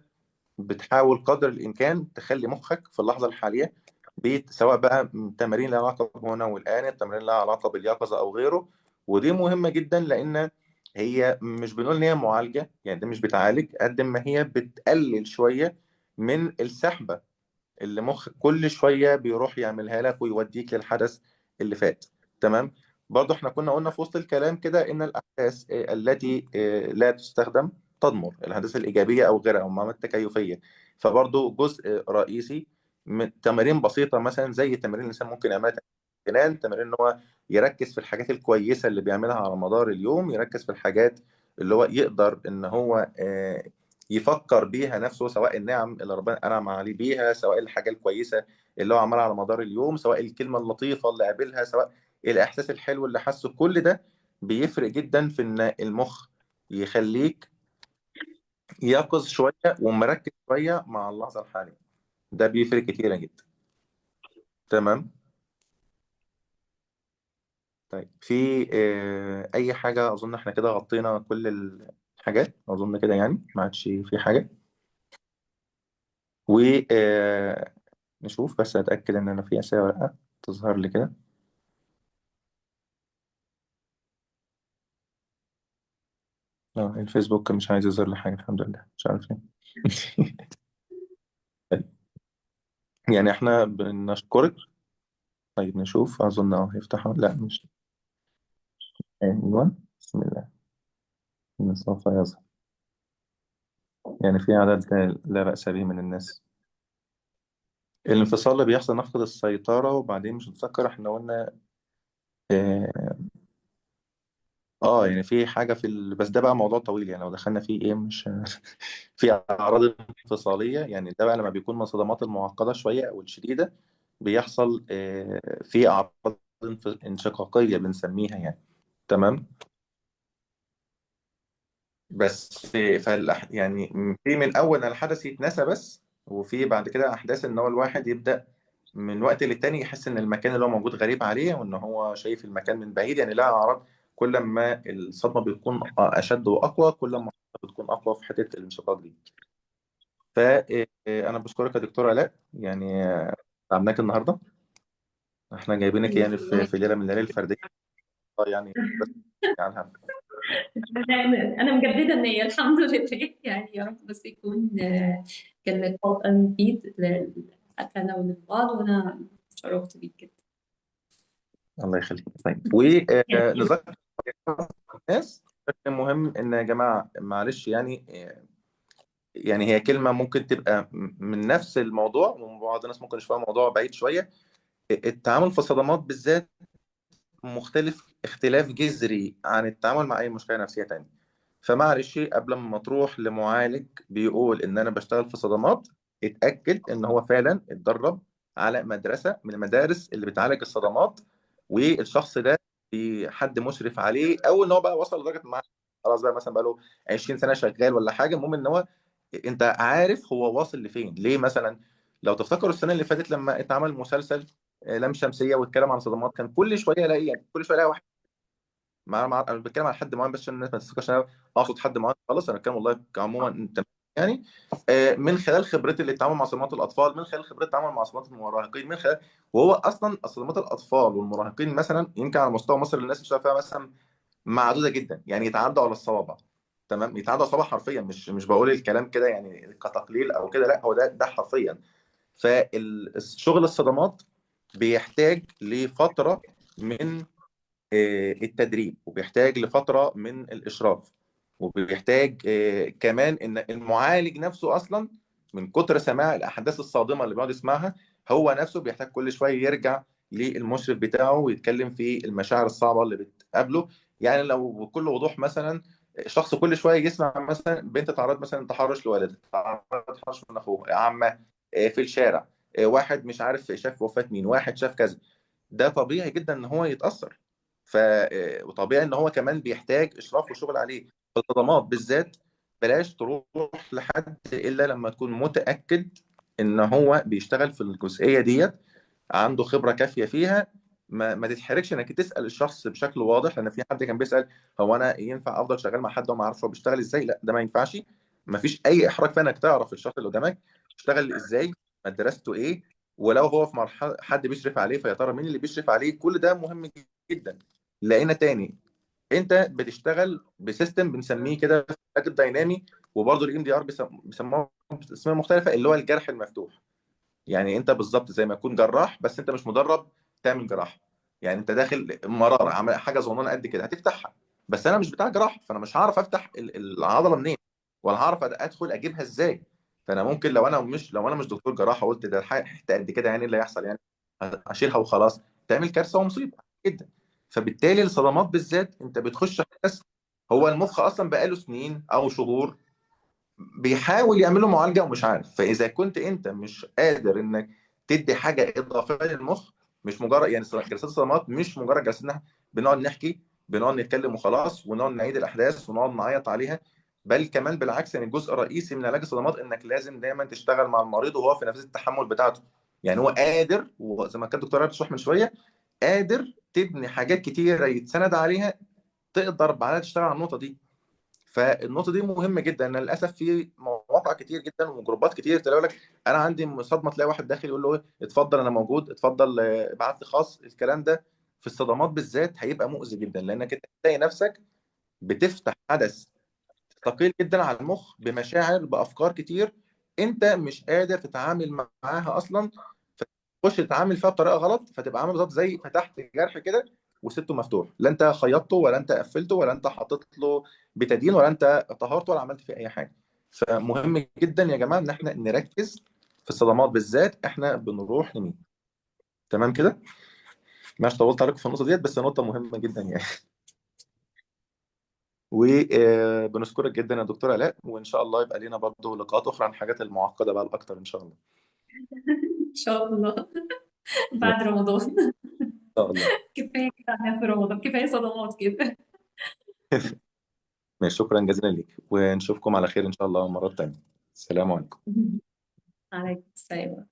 بتحاول قدر الامكان تخلي مخك في اللحظة الحالية، بيت سواء بقى تمارين لها علاقة بهنا والان، التمارين لها علاقة باليقظه او غيره. ودي مهمة جدا، لان هي مش بنقول ان هي معالجة، يعني ده مش بتعالج قد ما هي بتقلل شوية من السحبه اللي مخك كل شوية بيروح يعملها لك ويوديك للحدث اللي فات. تمام. برضه احنا كنا قلنا في وسط الكلام كده ان الاحداث التي لا تستخدم تضمر، الاحداث الايجابية او غيرها او المعلومات التكيفيه. فبرضه جزء رئيسي من تمارين بسيطة، مثلا زي تمارين الانسان ممكن يعملها، تمارين تمارين ان هو يركز في الحاجات الكويسة اللي بيعملها على مدار اليوم، يركز في الحاجات اللي هو يقدر ان هو يفكر بيها نفسه، سواء النعم اللي ربنا انعم عليه بيها، سواء الحاجة الكويسة اللي هو عملها على مدار اليوم، سواء الكلمة اللطيفة اللي قابلها، سواء الاحساس الحلو اللي حسه. كل ده بيفرق جدا في ان المخ يخليك يقظ شوية ومركز شوية مع اللحظة الحالية. ده بيفرق كتير جدا. تمام. طيب في اي حاجة؟ اظن احنا كده غطينا كل الحاجات، اظن كده يعني ما عادش في حاجة. و آه، نشوف بس اتاكد ان انا في اسئلة ولا لا تظهر لي كده. لا، الفيسبوك مش عايز يظهر لي حاجه، الحمد لله، مش عارف ليه. يعني احنا بنشكرك. طيب نشوف، اظن هيفتحوا، لا مش، ايوه، بسم الله، سوف يظهر. يعني في عدد لا بأس به من الناس. الانفصال اللي بيحصل نفقد السيطرة، وبعدين مش متذكر احنا قلنا اه، يعني في حاجة في بس ده بقى موضوع طويل، يعني لو دخلنا فيه ايه مش في اعراض انفصاليه. يعني ده بقى لما بيكون من الصدمات المعقدة شوية او الشديدة، بيحصل في اعراض انشقاقيه بنسميها يعني. تمام. بس يعني في من اول ان الحدث يتنسى بس، وفي بعد كده احداث ان هو الواحد يبدا من وقت للتاني يحس ان المكان اللي هو موجود غريب عليه، وان هو شايف المكان من بعيد، يعني لها اعراض. كل ما الصدمة بتكون اشد واقوى، كل ما بتكون اقوى في حتة الانشقاق دي. فانا بشكرك يا دكتور علاء، يعني تعبناك النهارده، احنا جايبينك يعني في ليلة من الليالي الفردية يعني، بس عنها. أنا مجددة النية الحمد لله، يعني يا رب بس يكون كان لقاء مفيد حتى أنا وللبعض، وأنا اتشرفت بيك جدا. الله يخليك. طيب ونذكر الناس بشكل مهم ان يا جماعة معلش، يعني هي كلمة ممكن تبقى من نفس الموضوع، وبعض الناس ممكن يشوفها موضوع بعيد شوية. التعامل في الصدمات بالذات مختلف اختلاف جذري عن التعامل مع اي مشكلة نفسية تانية. فمعلش قبل ما تروح لمعالج بيقول ان انا بشتغل في صدمات، اتاكد ان هو فعلا اتدرب على مدرسه من المدارس اللي بتعالج الصدمات، والشخص ده في حد مشرف عليه، او ان هو بقى وصل لدرجة مع خلاص بقى مثلا بقى له 20 سنة شغال ولا حاجة. المهم ان هو انت عارف هو واصل لفين. ليه مثلا لو تفتكروا السنة اللي فاتت لما اتعمل مسلسل لام شمسية واتكلم عن صدمات، كان كل شوية الاقي، يعني كل شوية الاقي واحد مع انا بتكلم على حد معين بس عشان الناس ما تفتكرش انا اقصد حد معين خالص، انا بتكلم والله عموما انت يعني من خلال خبرتي اللي التعامل مع صدمات الاطفال، من خلال خبرتي التعامل مع صدمات المراهقين، من خلال، وهو اصلا صدمات الاطفال والمراهقين مثلا يمكن على مستوى مصر الناس مش فيها مثلا معدودة جدا، يعني يتعدوا على الصوابع. تمام، يتعدوا على الصوابع حرفيا، مش بقول الكلام كده يعني كتقليل او كده، لا هو ده حرفيا. فالشغل الصدمات بيحتاج لفترة من التدريب، وبيحتاج لفترة من الاشراف، وبيحتاج كمان ان المعالج نفسه اصلا من كتر سماع الاحداث الصادمه اللي بيقعد يسمعها، هو نفسه بيحتاج كل شوية يرجع للمشرف بتاعه ويتكلم في المشاعر الصعبة اللي بتقابله. يعني لو بكل وضوح مثلا شخص كل شوية يسمع مثلا بنت تعرض مثلا تحرش لوالدها، تعرض تحرش من اخوه، عمه، في الشارع، واحد مش عارف شاف وفاه مين، واحد شاف كذا، ده طبيعي جدا ان هو يتاثر. وطبيعي ان هو كمان بيحتاج اشراف وشغل عليه. الصدمات بالذات بلاش تروح لحد الا لما تكون متاكد ان هو بيشتغل في الجزئية ديت، عنده خبره كافيه فيها. ما تتحرجش انك تسال الشخص بشكل واضح، لان في حد كان بيسال هو انا ينفع افضل شغال مع حد وما اعرفش هو بيشتغل ازاي؟ لا ده ما ينفعش. مفيش اي احراج في انك تعرف الشخص اللي قدامك اشتغل ازاي، مدرسته ايه، ولو هو في مرحلة حد بيشرف عليه فيا ترى مين اللي بيشرف عليه. كل ده مهم جدا. لقينا تاني انت بتشتغل ب system بنسميه كده في العلاج الدينامي، وبرضه ال EMDR بيسموه باسماء مختلفه، اللي هو الجرح المفتوح. يعني انت بالظبط زي ما يكون جراح بس انت مش مدرب تعمل جراحه. يعني انت داخل مرارة عمل حاجة صغننه قد كده هتفتحها، بس انا مش بتاع جراحه، فانا مش هعرف افتح العضلة منين، ولا هعرف ادخل اجيبها ازاي. فانا ممكن لو انا مش دكتور جراحه قلت ده حتة قد كده، يعني إيه اللي هيحصل يعني، اشيلها وخلاص، تعمل كارثة ومصيبه جدا. فبالتالي الصدمات بالذات انت بتخش حدث هو المخ اصلا بقاله سنين او شهور بيحاول يعمل له معالجة ومش عارف. فاذا كنت انت مش قادر انك تدي حاجة اضافية للمخ، مش مجرد يعني جلسات الصدمات مش مجرد جلسات إن إحنا بنقعد نحكي، بنقعد نتكلم وخلاص، ونقعد نعيد الاحداث ونقعد نعيط عليها، بل كمان بالعكس، يعني الجزء الرئيسي من علاج الصدمات انك لازم دايما تشتغل مع المريض وهو في نفس التحمل بتاعته. يعني هو قادر، وزي ما كان الدكتور عبد بتشرح من شوية، قادر تبني حاجات كتيرة يتسند عليها، تقدر بعدها تشتغل على النقطة دي. فالنقطه دي مهمة جدا. ان للاسف في مواقع كتير جدا وجروبات كتير تلاقي لك انا عندي صدمة، تلاقي واحد داخل يقول له ايه اتفضل انا موجود، اتفضل ابعت لي خاص. الكلام ده في الصدمات بالذات هيبقى مؤذي جدا، لانك انت تلاقي نفسك بتفتح حدث ثقيل جدا على المخ بمشاعر بافكار كتير انت مش قادر تتعامل معاها اصلا، فتخش تتعامل فيها بطريقة غلط، فتبقى عامل بالظبط زي فتحت جرح كده وسبته مفتوح، لا انت خيطته ولا انت قفلته ولا انت حطيت له بتادين ولا انت طهرته ولا عملت فيه اي حاجة. فمهم جدا يا جماعة ان احنا نركز في الصدمات بالذات احنا بنروح لمين. تمام كده؟ ماشي، طولت عليكم في النقطة ديت بس نقطة مهمة جدا يعني. وبنشكرك جدا يا دكتور علاء، وان شاء الله يبقى لنا برضه لقاءات اخرى عن الحاجات المعقدة بقى الاكتر ان شاء الله. ان شاء الله بعد رمضان. ان شاء الله. كفاية كده علينا في رمضان، كفاية صدمات كده. ماشي، شكرا جزيلا ليك، ونشوفكم على خير ان شاء الله مرة تانية. السلام عليكم. عليكم السلام.